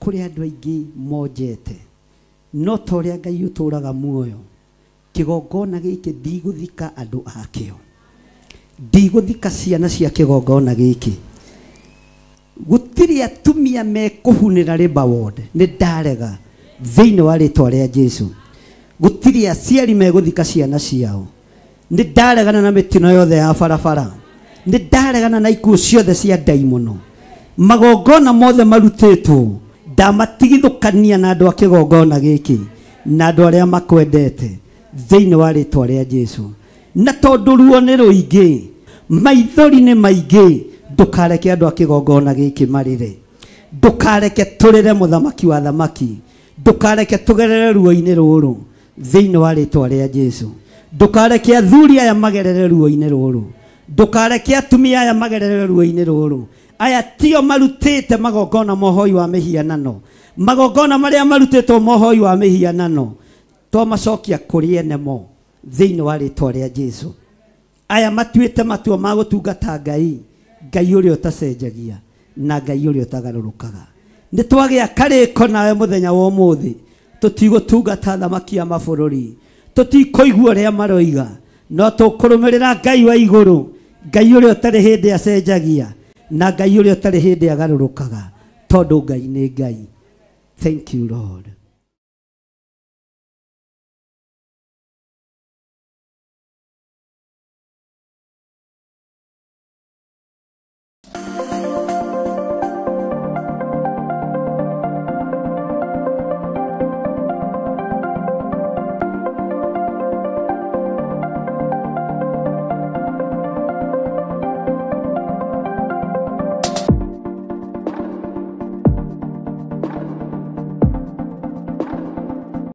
Kũrĩ andũ aingĩ monjete. No ta ũrĩa Ngai ũtũũraga muoyo, kĩgongona gĩkĩ ndigũthika andũ akĩo. Ndigũthika ciana cia kĩgongona gĩkĩ. Gũtirĩ atumia mekũhunĩra Labour Ward. Nĩ ndarega. Thĩinĩ wa rĩtwa rĩa Jesu. Gũtirĩ aciari megũthika ciana ciao. Nĩ ndaregana na mĩtino yothe ya barabara. Nĩ ndaregana na ikuũ ciothe cia ndaimono. Magongona mothe marutĩtwo ndamatigithũkania na andũ a kĩgongona gĩkĩ na andũ arĩa makwendete thĩinĩ wa rĩtwa rĩa Jesu. Na tondũ ruo nĩ rũingĩ, maithori nĩ maingĩ, ndũkareke andũ a kĩgongona gĩkĩ marĩre. Ndũkareke tũrĩre mũthamaki wa thamaki. Ndũkareke tũgerere ruo-inĩ rũrũ thĩinĩ wa rĩtwa rĩa Jesu. Ndũkareke athuri aya magerere ruo-inĩ rũrũ. Ndũkareke atumia aya magerere ruo-inĩ rũrũ. Aya tio marutĩte magongona mohoi wa mĩhianano. Magongona marĩa marutĩtwo mohoi wa mĩhianano twamacokia kũrĩ ene mo thĩinĩ wa rĩtwa rĩa Jesu. Aya matuĩte matua ma gũtungata Ngai, Ngai ũrĩa ũtacenjagia na Ngai ũrĩa ũtagarũrũkaga. Nĩ twagĩa karĩko nawe mũthenya wa ũmũthĩ. Tũtigũtungata thamaki ya mabũrũri, tũtikũigua ũrĩa maroiga, no tũkũrũmĩrĩra Ngai wa igũrũ, Ngai ũrĩa ũtarĩ hĩndĩ acenjagia na Ngai ũrĩa ũtarĩ hĩndĩ agarũrũkaga, tondũ Ngai nĩ Ngai. Thank you Lord.